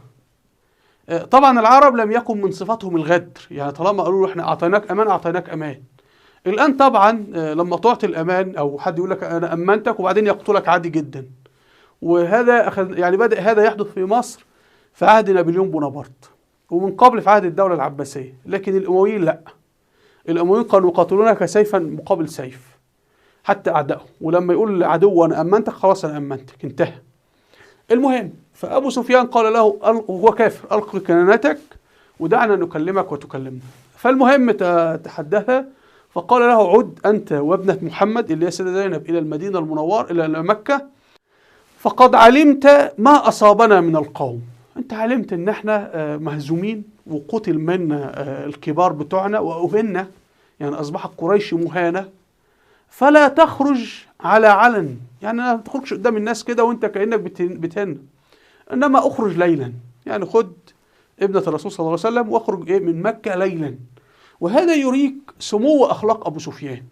Speaker 1: طبعا العرب لم يكن من صفاتهم الغدر، يعني طالما قالوا له احنا اعطيناك امان اعطيناك امان. الان طبعا لما تعطي الامان او حد يقول لك انا امنتك وبعدين يقتلك عادي جدا. وهذا أخذ يعني بدأ هذا يحدث في مصر في عهد نابليون بونابرت. ومن قبل في عهد الدولة العباسية، لكن الأمويين لا. الأمويين كانوا يقاتلونك سيفا مقابل سيف حتى أعدائهم، ولما يقول لعدو أنا أمنتك خلاص أنا أمنتك، انتهى. المهم فأبو سفيان قال له وهو كافر: ألق كنانتك ودعنا نكلمك وتكلمنا. فالمهم تحدثا، فقال له: عد أنت وابنة محمد اللي هي السيدة زينب إلى المدينة المنورة، إلى مكة، فقد علمت ما أصابنا من القوم. أنت علمت إن احنا مهزومين وقتل منا الكبار بتوعنا وأهنا، يعني أصبحت قريش مهانة، فلا تخرج على علن، يعني ما تخرجش قدام الناس كده وانت كأنك بتهن، إنما أخرج ليلا، يعني خد ابنة الرسول صلى الله عليه وسلم واخرج من مكة ليلا. وهذا يريك سمو أخلاق أبو سفيان،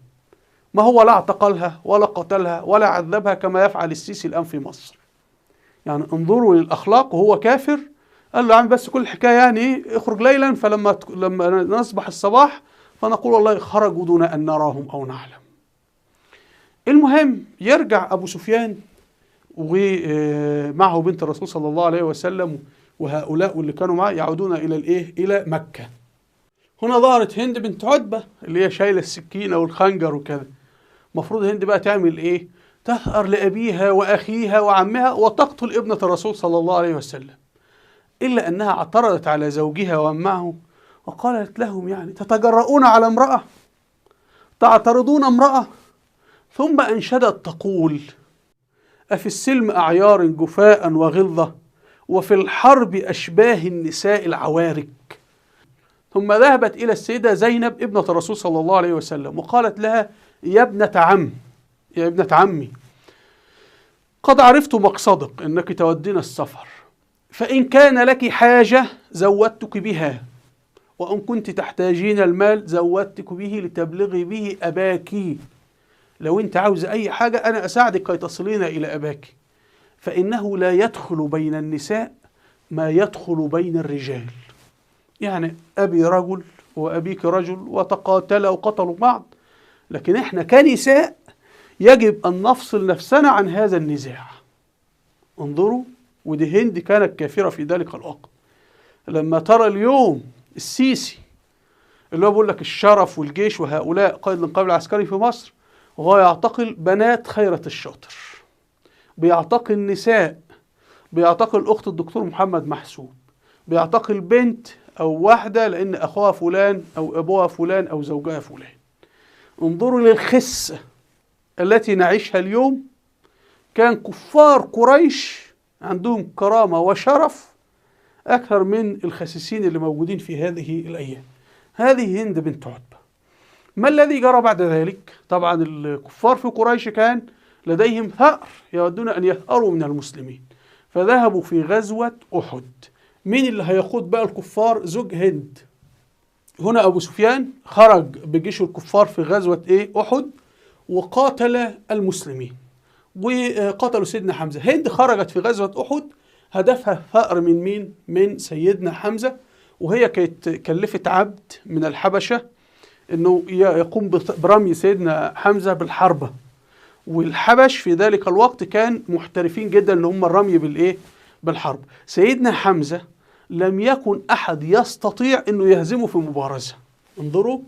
Speaker 1: ما هو لا اعتقلها ولا قتلها ولا عذبها كما يفعل السيسي الآن في مصر. يعني انظروا للأخلاق، وهو كافر قال له يا عم بس كل الحكاية يعني اخرج ليلا، فلما نصبح الصباح فنقول والله خرجوا دون أن نراهم أو نعلم. المهم يرجع أبو سفيان ومعه بنت الرسول صلى الله عليه وسلم وهؤلاء واللي كانوا معه، يعودون إلى الإيه؟ إلى مكة. هنا ظهرت هند بنت عتبة اللي هي شايلة السكينة والخنجر وكذا. المفروض هند بقى تعمل إيه؟ تثأر لأبيها وأخيها وعمها وتقتل ابنة الرسول صلى الله عليه وسلم. إلا أنها اعترضت على زوجها ومعه وقالت لهم: يعني تتجرؤون على امرأة؟ تعترضون امرأة؟ ثم أنشدت تقول: أفي السلم أعيار جفاء وغلظة، وفي الحرب أشباه النساء العوارك. ثم ذهبت إلى السيدة زينب ابنة الرسول صلى الله عليه وسلم وقالت لها: يا ابنة عم، يا ابنة عمي، قد عرفت مقصدك أنك تودين السفر، فإن كان لك حاجة زودتك بها، وإن كنت تحتاجين المال زودتك به لتبلغي به أباك. لو أنت عاوز أي حاجة أنا أساعدك كي تصلين إلى أباك، فإنه لا يدخل بين النساء ما يدخل بين الرجال. يعني أبي رجل وأبيك رجل وتقاتلا وقتلوا بعض، لكن إحنا كنساء يجب أن نفصل نفسنا عن هذا النزاع. انظروا، ودي هند كانت كافرة في ذلك الوقت. لما ترى اليوم السيسي اللي هو بيقول لك الشرف والجيش وهؤلاء قائد الانقلاب العسكري في مصر، وهو يعتقل بنات خيرة الشاطر، بيعتقل نساء، بيعتقل أخت الدكتور محمد محسوب، بيعتقل بنت أو واحدة لأن أخوها فلان أو أبوها فلان أو زوجها فلان. انظروا للخسة التي نعيشها اليوم. كان كفار قريش عندهم كرامة وشرف أكثر من الخسيسين اللي موجودين في هذه الأيام. هذه هند بنت عتبة. ما الذي جرى بعد ذلك؟ طبعا الكفار في قريش كان لديهم ثأر، يودون أن يثأروا من المسلمين، فذهبوا في غزوة أحد. مين اللي هيقود بقى الكفار؟ زوج هند. هنا أبو سفيان خرج بجيش الكفار في غزوة أحد وقاتل المسلمين وقتلوا سيدنا حمزة. هند خرجت في غزوة أحد هدفها ثأر من مين؟ من سيدنا حمزة، وهي كانت كلفت عبد من الحبشة انه يقوم برمي سيدنا حمزة بالحربة. والحبش في ذلك الوقت كان محترفين جدا ان هم الرمي بالايه؟ بالحرب. سيدنا حمزة لم يكن احد يستطيع انه يهزمه في مبارزة. انظروا،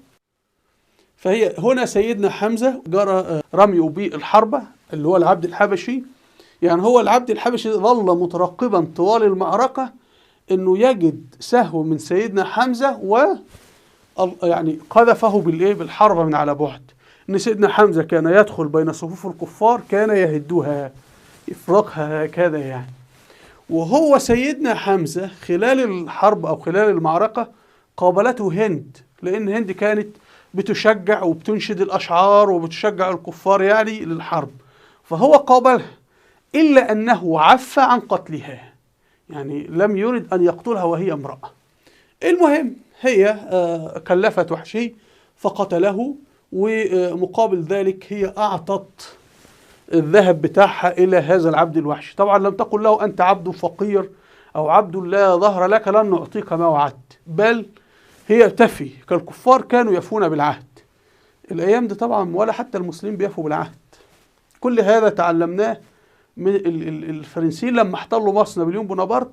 Speaker 1: فهي هنا سيدنا حمزة جرى رميه بالحربة اللي هو العبد الحبشي. يعني هو العبد الحبشي ظل مترقبا طوال المعركة انه يجد سهو من سيدنا حمزة و يعني قذفه بالايه؟ بالحربة من على بعد. ان سيدنا حمزة كان يدخل بين صفوف الكفار كان يهدها يفرقها هكذا يعني. وهو سيدنا حمزة خلال الحرب او خلال المعركة قابلته هند، لان هند كانت بتشجع وبتنشد الاشعار وبتشجع الكفار يعني للحرب، فهو قابلها، الا انه عفى عن قتلها، يعني لم يرد ان يقتلها وهي امرأة. المهم هي كلفت وحشي فقتله، ومقابل ذلك هي أعطت الذهب بتاعها إلى هذا العبد الوحشي. طبعا لم تقل له أنت عبد فقير أو عبد لا ظهر لك لن نعطيك ما وعدت، بل هي تفي. كالكفار كانوا يفون بالعهد. الأيام دي طبعا ولا حتى المسلمين بيفوا بالعهد. كل هذا تعلمناه من الفرنسيين لما احتلوا مصر. نابليون بونابرت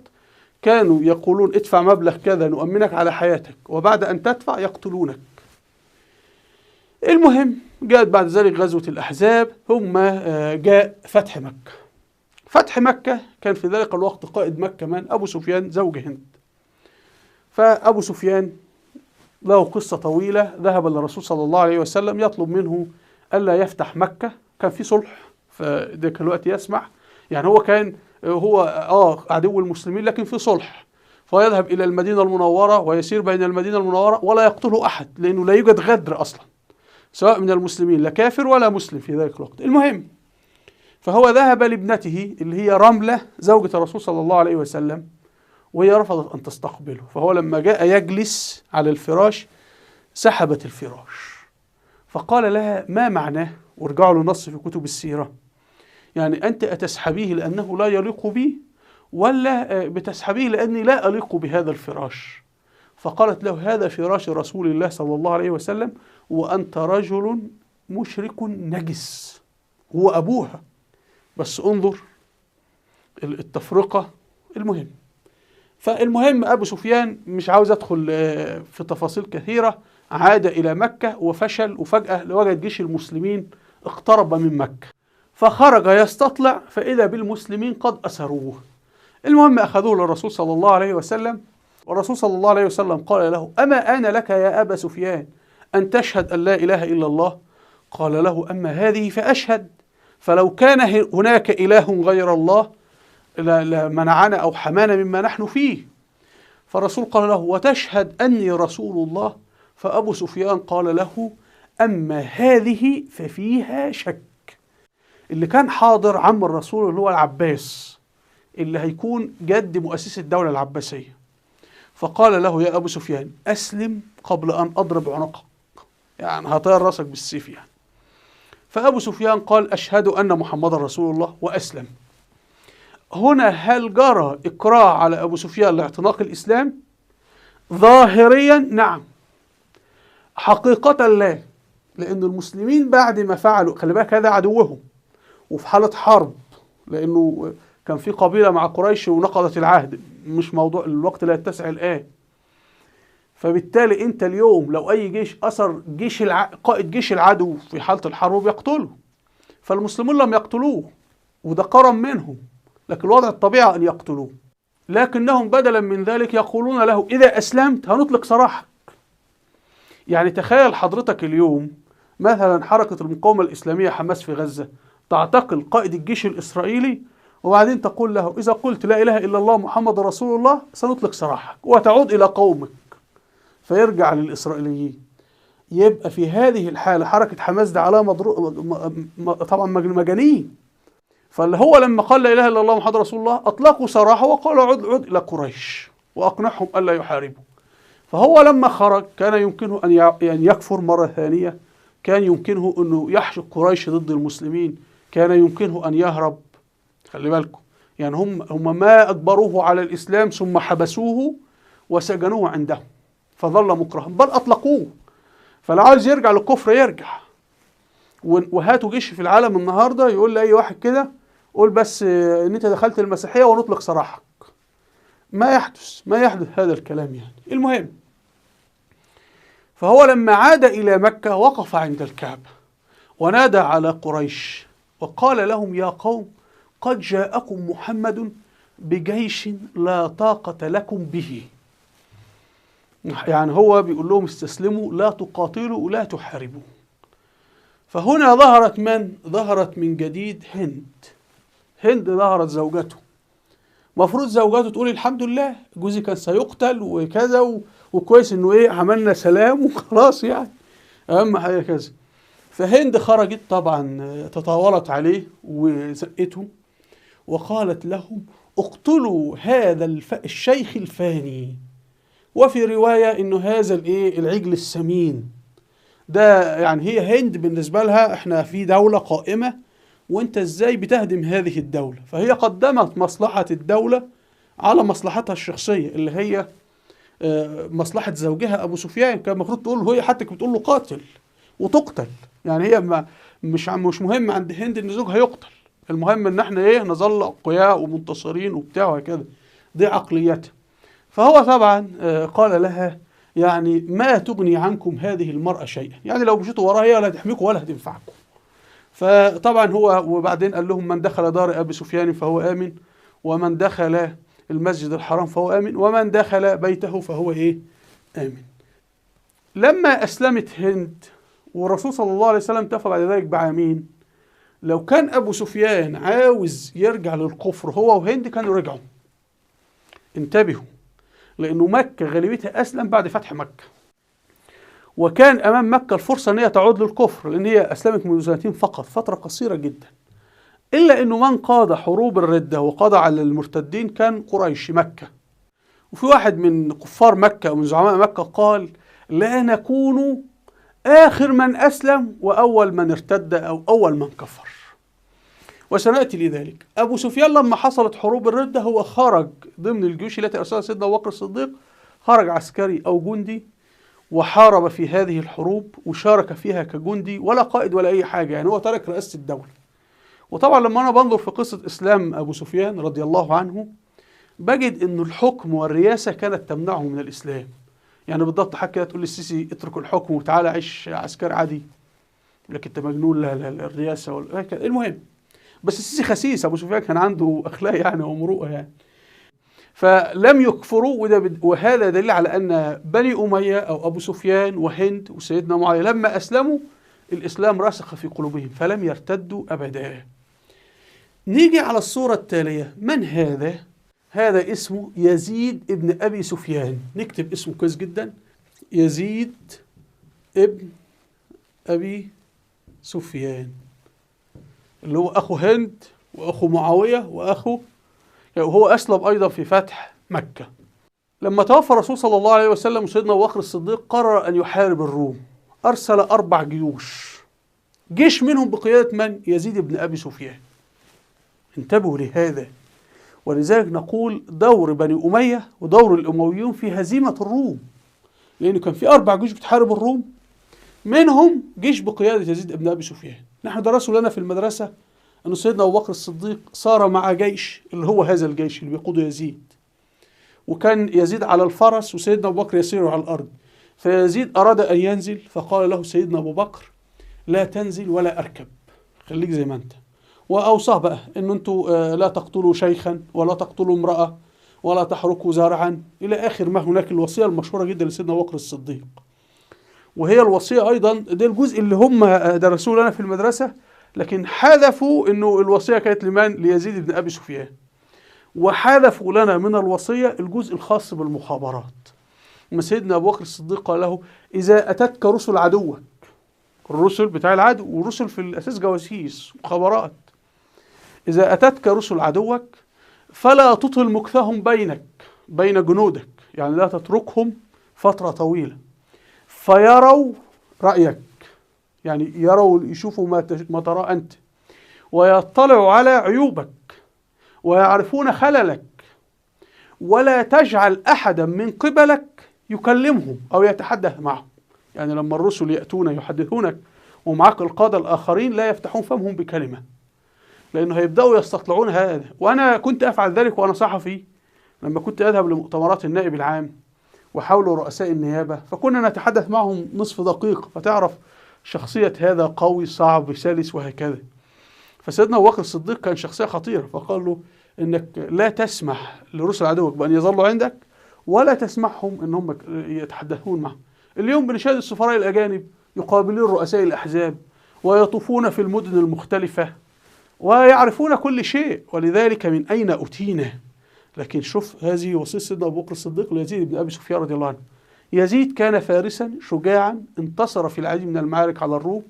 Speaker 1: كانوا يقولون ادفع مبلغ كذا نؤمنك على حياتك، وبعد أن تدفع يقتلونك. المهم جاءت بعد ذلك غزوة الأحزاب، ثم جاء فتح مكة. فتح مكة كان في ذلك الوقت قائد مكة من؟ أبو سفيان زوج هند. فأبو سفيان له قصة طويلة، ذهب للرسول صلى الله عليه وسلم يطلب منه ألا يفتح مكة. كان في صلح فذاك الوقت يسمح، يعني هو كان هو عدو المسلمين لكن في صلح، فيذهب إلى المدينة المنورة ويسير بين المدينة المنورة ولا يقتله أحد، لأنه لا يوجد غدر أصلا سواء من المسلمين لا كافر ولا مسلم في ذلك الوقت. المهم فهو ذهب لابنته اللي هي رملة زوجة الرسول صلى الله عليه وسلم، وهي رفضت أن تستقبله. فهو لما جاء يجلس على الفراش سحبت الفراش، فقال لها ما معناه؟ وارجعوا للنص في كتب السيرة، يعني أنت أتسحبيه لأنه لا يليق بي، ولا بتسحبيه لأني لا أليق بهذا الفراش؟ فقالت له هذا فراش رسول الله صلى الله عليه وسلم، وأنت رجل مشرك نجس. هو أبوها، بس انظر التفرقة. المهم فالمهم أبو سفيان مش عاوز أدخل في تفاصيل كثيرة، عاد إلى مكة وفشل، وفجأة وجد جيش المسلمين اقترب من مكة، فخرج يستطلع فإذا بالمسلمين قد أسروه. المهم أخذوه للرسول صلى الله عليه وسلم، والرسول صلى الله عليه وسلم قال له أما أنا لك يا أبا سفيان أن تشهد أن لا إله إلا الله؟ قال له أما هذه فأشهد، فلو كان هناك إله غير الله لمنعنا أو حمانا مما نحن فيه. فالرسول قال له وتشهد أني رسول الله؟ فأبو سفيان قال له أما هذه ففيها شك. اللي كان حاضر عم الرسول اللي هو العباس، اللي هيكون جد مؤسس الدولة العباسية، فقال له يا أبو سفيان أسلم قبل أن أضرب عنقك، يعني هطير راسك بالسيف يعني. فأبو سفيان قال أشهد أن محمد رسول الله وأسلم. هنا هل جرى إكراه على أبو سفيان لاعتناق الإسلام؟ ظاهريا نعم، حقيقة لا، لأن المسلمين بعد ما فعلوا، خلي بالك هذا عدوهم وفي حالة حرب، لأنه كان في قبيلة مع قريش ونقضت العهد، مش موضوع الوقت لا يتسع الآن. فبالتالي أنت اليوم لو أي جيش أسر جيش قائد جيش العدو في حالة الحرب بيقتله، فالمسلمون لم يقتلوه وده كرم منهم، لكن الوضع الطبيعي أن يقتلوه، لكنهم بدلا من ذلك يقولون له إذا أسلمت هنطلق سراحك. يعني تخيل حضرتك اليوم مثلا حركة المقاومة الإسلامية حماس في غزة تعتقل قائد الجيش الإسرائيلي، وبعدين تقول له إذا قلت لا إله إلا الله محمد رسول الله سنطلق سراحك وتعود إلى قومك، فيرجع للإسرائيليين. يبقى في هذه الحالة حركة حماس ده على طبعا مجانين. فاللي هو لما قال لا إله إلا الله محمد رسول الله أطلقوا سراحه وقالوا عد عد إلى قريش وأقنعهم ألا يحاربوا. فهو لما خرج كان يمكنه أن يكفر مرة ثانية، كان يمكنه أنه يحشد قريش ضد المسلمين، كان يمكنه أن يهرب. خلي بالكم يعني هم ما أجبروه على الإسلام ثم حبسوه وسجنوه عندهم فظل مكرها، بل أطلقوه. فلو عاوز يرجع للكفر يرجع. وهاتوا جيش في العالم النهارده يقول لأي واحد كده قول بس إن أنت دخلت المسيحية ونطلق سراحك. ما يحدث، ما يحدث هذا الكلام يعني. المهم فهو لما عاد إلى مكة وقف عند الكعبة ونادى على قريش وقال لهم يا قوم قد جاءكم محمد بجيش لا طاقة لكم به. يعني هو بيقول لهم استسلموا، لا تقاتلوا ولا تحاربوا. فهنا ظهرت من؟ ظهرت من جديد هند. هند ظهرت زوجته. مفروض زوجته تقول الحمد لله جوزي كان سيقتل وكذا وكويس انه ايه عملنا سلام وخلاص يعني اهم حاجه كذا. فهند خرجت طبعا تطاولت عليه وزقته وقالت لهم اقتلوا هذا الشيخ الفاني. وفي رواية انه هذا الايه العجل السمين ده. يعني هي هند بالنسبة لها احنا في دولة قائمة وانت ازاي بتهدم هذه الدولة. فهي قدمت مصلحة الدولة على مصلحتها الشخصية اللي هي مصلحة زوجها أبو سفيان. كان المفروض تقول هي حتى بتقول له قاتل وتقتل. يعني هي مش مهم عند هند ان زوجها يقتل، المهم ان احنا ايه نظل اقوياء ومنتصرين وبتاع وهكذا. دي عقليته. فهو طبعا قال لها يعني ما تغني عنكم هذه المرأة شيئا، يعني لو مشيتوا وراها هي ولا هتحميكم ولا هتنفعكم. فطبعا هو وبعدين قال لهم من دخل دار أبي سفيان فهو آمن، ومن دخل المسجد الحرام فهو آمن، ومن دخل بيته فهو إيه؟ آمن. لما أسلمت هند والرسول صلى الله عليه وسلم توفى بعد ذلك بعامين، لو كان أبو سفيان عاوز يرجع للكفر هو وهند كانوا رجعوا. انتبهوا، لأنه مكة غالبيتها أسلم بعد فتح مكة، وكان أمام مكة الفرصة أن هي تعود للكفر، لأن هي أسلمت منذ سنتين فقط، فترة قصيرة جدا. إلا أنه من قاد حروب الردة وقضى على المرتدين كان قريش مكة. وفي واحد من كفار مكة ومن زعماء مكة قال لا نكون آخر من أسلم وأول من ارتد أو أول من كفر، وسنأتي لذلك. أبو سفيان لما حصلت حروب الردة هو خرج ضمن الجيوش التي أرسلها سيدنا أبو بكر الصديق، خرج عسكري أو جندي وحارب في هذه الحروب وشارك فيها كجندي ولا قائد ولا أي حاجة، يعني هو ترك رئاسة الدولة. وطبعا لما أنا بنظر في قصة إسلام أبو سفيان رضي الله عنه بجد إنه الحكم والرئاسة كانت تمنعه من الإسلام. يعني بالضبط حاجة كده تقول للسيسي اترك الحكم وتعالى عيش عسكري عادي، لكن انت مجنون، لا لا الرئاسة المهم. بس السيسي خسيس، أبو سفيان كان عنده أخلاق يعني ومروءة يعني، فلم يكفروا. وهذا دليل على أن بني أمية أو أبو سفيان وهند وسيدنا معاوية لما أسلموا الإسلام رسخ في قلوبهم فلم يرتدوا أبدا. نيجي على الصورة التالية، من هذا؟ هذا اسمه يزيد ابن أبي سفيان، نكتب اسمه كويس جدا، يزيد ابن أبي سفيان، اللي هو أخو هند وأخو معاوية وأخو، يعني وهو أسلم أيضا في فتح مكة. لما توفى الرسول صلى الله عليه وسلم وسيدنا أبو بكر الصديق قرر أن يحارب الروم، أرسل 4 جيوش، جيش منهم بقيادة من؟ يزيد بن أبي سفيان. انتبهوا لهذا، ولذلك نقول دور بني أمية ودور الأمويون في هزيمة الروم، لأنه كان في 4 جيوش بتحارب الروم، منهم جيش بقيادة يزيد بن أبي سفيان. نحن درسوا لنا في المدرسة أن سيدنا أبو بكر الصديق صار مع جيش اللي هو هذا الجيش اللي بيقوده يزيد، وكان يزيد على الفرس وسيدنا أبو بكر يسير على الأرض، فيزيد أراد أن ينزل فقال له سيدنا أبو بكر لا تنزل ولا أركب، خليك زي ما أنت. وأوصاه بقى أن أنتوا لا تقتلوا شيخا ولا تقتلوا امرأة ولا تحركوا زرعا إلى آخر ما هناك، الوصية المشهورة جدا لسيدنا أبو بكر الصديق. وهي الوصية أيضا ده الجزء اللي هم درسوه لنا في المدرسة، لكن حذفوا أنه الوصية كانت لمن؟ ليزيد بن أبي سفيان. وحذفوا لنا من الوصية الجزء الخاص بالمخابرات. سيدنا أبو بكر الصديق قال له إذا أتتك رسل عدوك، الرسل بتاع العدو، والرسل في الأساس جواسيس مخابرات، إذا أتتك رسل عدوك فلا تطل مكثهم بينك بين جنودك، يعني لا تتركهم فترة طويلة، فيروا رأيك، يعني يروا يشوفوا ما ترى أنت، ويطلعوا على عيوبك ويعرفون خللك، ولا تجعل أحدا من قبلك يكلمهم أو يتحدث معهم. يعني لما الرسل يأتون يحدثونك ومعك القادة الآخرين لا يفتحون فمهم بكلمة، لأنه هيبدأوا يستطلعون هذا. وأنا كنت أفعل ذلك وأنا صحفي، لما كنت أذهب لمؤتمرات النائب العام وحاولوا رؤساء النيابة، فكنا نتحدث معهم نصف دقيقة فتعرف شخصية هذا قوي صعب سلس وهكذا. فسيدنا أبو بكر الصديق كان شخصية خطيرة، فقال له إنك لا تسمح لرسل عدوك بأن يظلوا عندك ولا تسمحهم إن هم يتحدثون معهم. اليوم بنشاهد السفراء الأجانب يقابلون رؤساء الأحزاب ويطوفون في المدن المختلفة ويعرفون كل شيء، ولذلك من أين أتينا؟ لكن شوف هذه وصية سيدنا أبو بكر الصديق ليزيد بن أبي سفيان رضي الله عنه. يزيد كان فارسا شجاعا، انتصر في العديد من المعارك على الروم،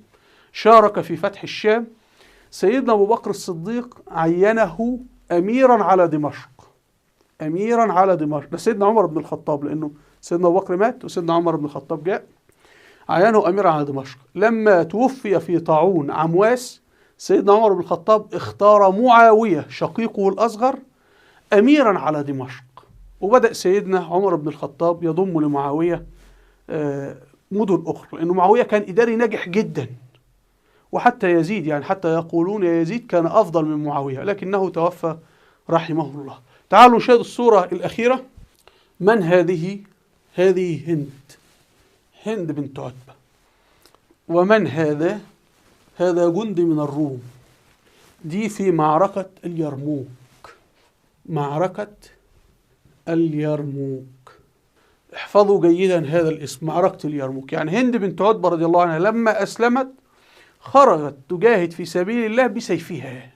Speaker 1: شارك في فتح الشام. سيدنا أبو بكر الصديق عينه أميرا على دمشق، أميرا على دمشق، ده سيدنا عمر بن الخطاب، لأنه سيدنا أبو بكر مات وسيدنا عمر بن الخطاب جاء، عينه أميرا على دمشق. لما توفي في طاعون عمواس، سيدنا عمر بن الخطاب اختار معاوية شقيقه الأصغر أميرا على دمشق، وبدأ سيدنا عمر بن الخطاب يضم لمعاوية مدن أخرى، لأنه معاوية كان إداري ناجح جدا، وحتى يزيد، يعني حتى يقولون يا يزيد كان أفضل من معاوية، لكنه توفى رحمه الله. تعالوا نشاهد الصورة الأخيرة. من هذه؟ هذه هند، هند بنت عتبة. ومن هذا؟ هذا جندي من الروم. دي في معركة اليرموك، معركة اليرموك. احفظوا جيدا هذا الاسم، معركة اليرموك. يعني هند بنت عتبة رضي الله عنها لما أسلمت خرجت تجاهد في سبيل الله بسيفها،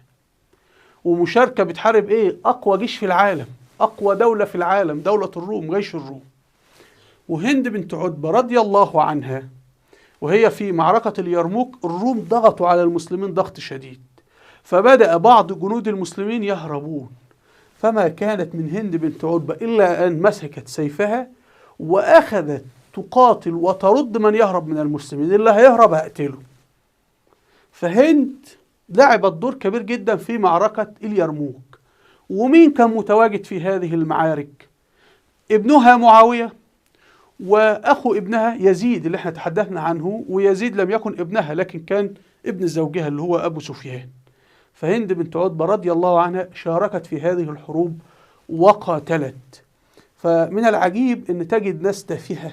Speaker 1: ومشاركة بتحارب ايه؟ أقوى جيش في العالم، أقوى دولة في العالم، دولة الروم، جيش الروم. وهند بنت عتبة رضي الله عنها وهي في معركة اليرموك، الروم ضغطوا على المسلمين ضغط شديد، فبدأ بعض جنود المسلمين يهربون، فما كانت من هند بنت عتبة إلا أن مسكت سيفها وأخذت تقاتل وترد من يهرب من المسلمين، اللي هيهرب هقتله. فهند لعبت دور كبير جدا في معركة اليرموك. ومين كان متواجد في هذه المعارك؟ ابنها معاوية وأخو ابنها يزيد اللي احنا تحدثنا عنه، ويزيد لم يكن ابنها لكن كان ابن زوجها اللي هو أبو سفيان. فهند بنت عتبة رضي الله عنها شاركت في هذه الحروب وقاتلت. فمن العجيب أن تجد ناس تافهة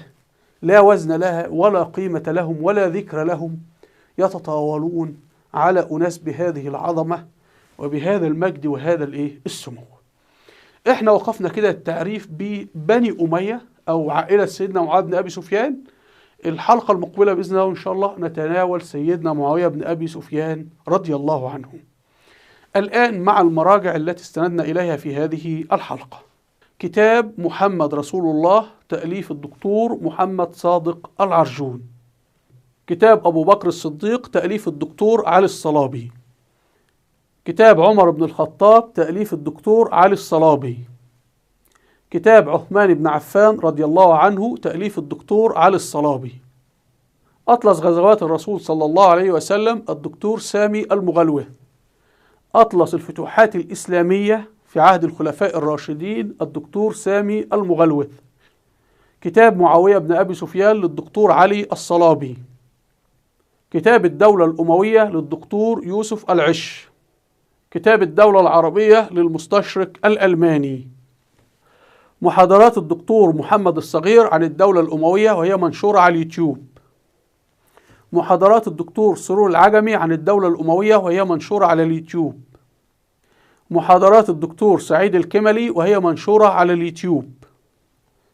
Speaker 1: لا وزن لها ولا قيمة لهم ولا ذكر لهم يتطاولون على أناس بهذه العظمة وبهذا المجد وهذا السمو. احنا وقفنا كده التعريف ببني أمية أو عائلة سيدنا معاوية بن أبي سفيان. الحلقة المقبلة بإذن الله إن شاء الله نتناول سيدنا معاوية بن أبي سفيان رضي الله عنه. الآن مع المراجع التي استندنا إليها في هذه الحلقة: كتاب محمد رسول الله تأليف الدكتور محمد صادق العرجون، كتاب أبو بكر الصديق تأليف الدكتور علي الصلابي، كتاب عمر بن الخطاب تأليف الدكتور علي الصلابي، كتاب عثمان بن عفان رضي الله عنه تأليف الدكتور علي الصلابي، أطلس غزوات الرسول صلى الله عليه وسلم الدكتور سامي المغلوه، أطلس الفتوحات الإسلامية في عهد الخلفاء الراشدين الدكتور سامي المغلوث، كتاب معاوية بن أبي سفيان للدكتور علي الصلابي، كتاب الدولة الأموية للدكتور يوسف العش، كتاب الدولة العربية للمستشرق الألماني، محاضرات الدكتور محمد الصغير عن الدولة الأموية وهي منشورة على اليوتيوب، محاضرات الدكتور سرور العجمي عن الدولة الأموية وهي منشورة على اليوتيوب، محاضرات الدكتور سعيد الكملي وهي منشورة على اليوتيوب،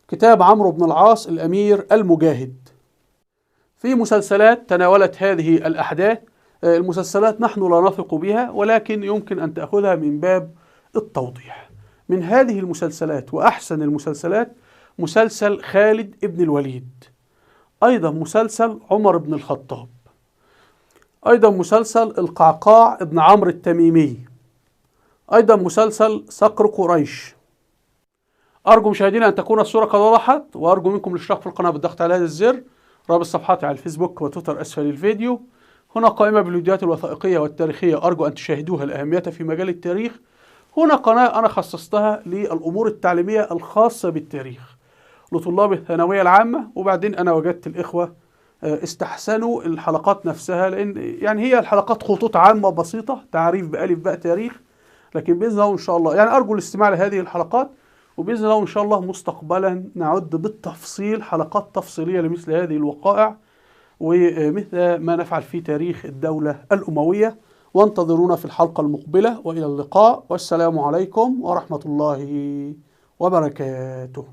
Speaker 1: كتاب عمرو بن العاص الأمير المجاهد. في مسلسلات تناولت هذه الأحداث، المسلسلات نحن لا نثق بها ولكن يمكن أن تأخذها من باب التوضيح. من هذه المسلسلات وأحسن المسلسلات مسلسل خالد ابن الوليد، أيضا مسلسل عمر بن الخطاب، أيضا مسلسل القعقاع ابن عمرو التميمي، أيضا مسلسل صقر قريش. أرجو مشاهدينا أن تكون الصورة قد وضحت، وأرجو منكم الاشتراك في القناة بالضغط على هذا الزر، رابط صفحاتي على الفيسبوك وتويتر أسفل الفيديو. هنا قائمة بالفيديوهات الوثائقية والتاريخية أرجو أن تشاهدوها لأهميتها في مجال التاريخ. هنا قناة أنا خصصتها للأمور التعليمية الخاصة بالتاريخ لطلاب الثانوية العامة، وبعدين أنا وجدت الإخوة استحسنوا الحلقات نفسها، لأن يعني هي الحلقات خطوط عامة بسيطة، تعريف بألف باء تاريخ، لكن بإذن الله إن شاء الله يعني أرجو الاستماع لهذه الحلقات، وبإذن الله إن شاء الله مستقبلا نعد بالتفصيل حلقات تفصيلية لمثل هذه الوقائع ومثل ما نفعل في تاريخ الدولة الأموية. وانتظرونا في الحلقة المقبلة، وإلى اللقاء، والسلام عليكم ورحمة الله وبركاته.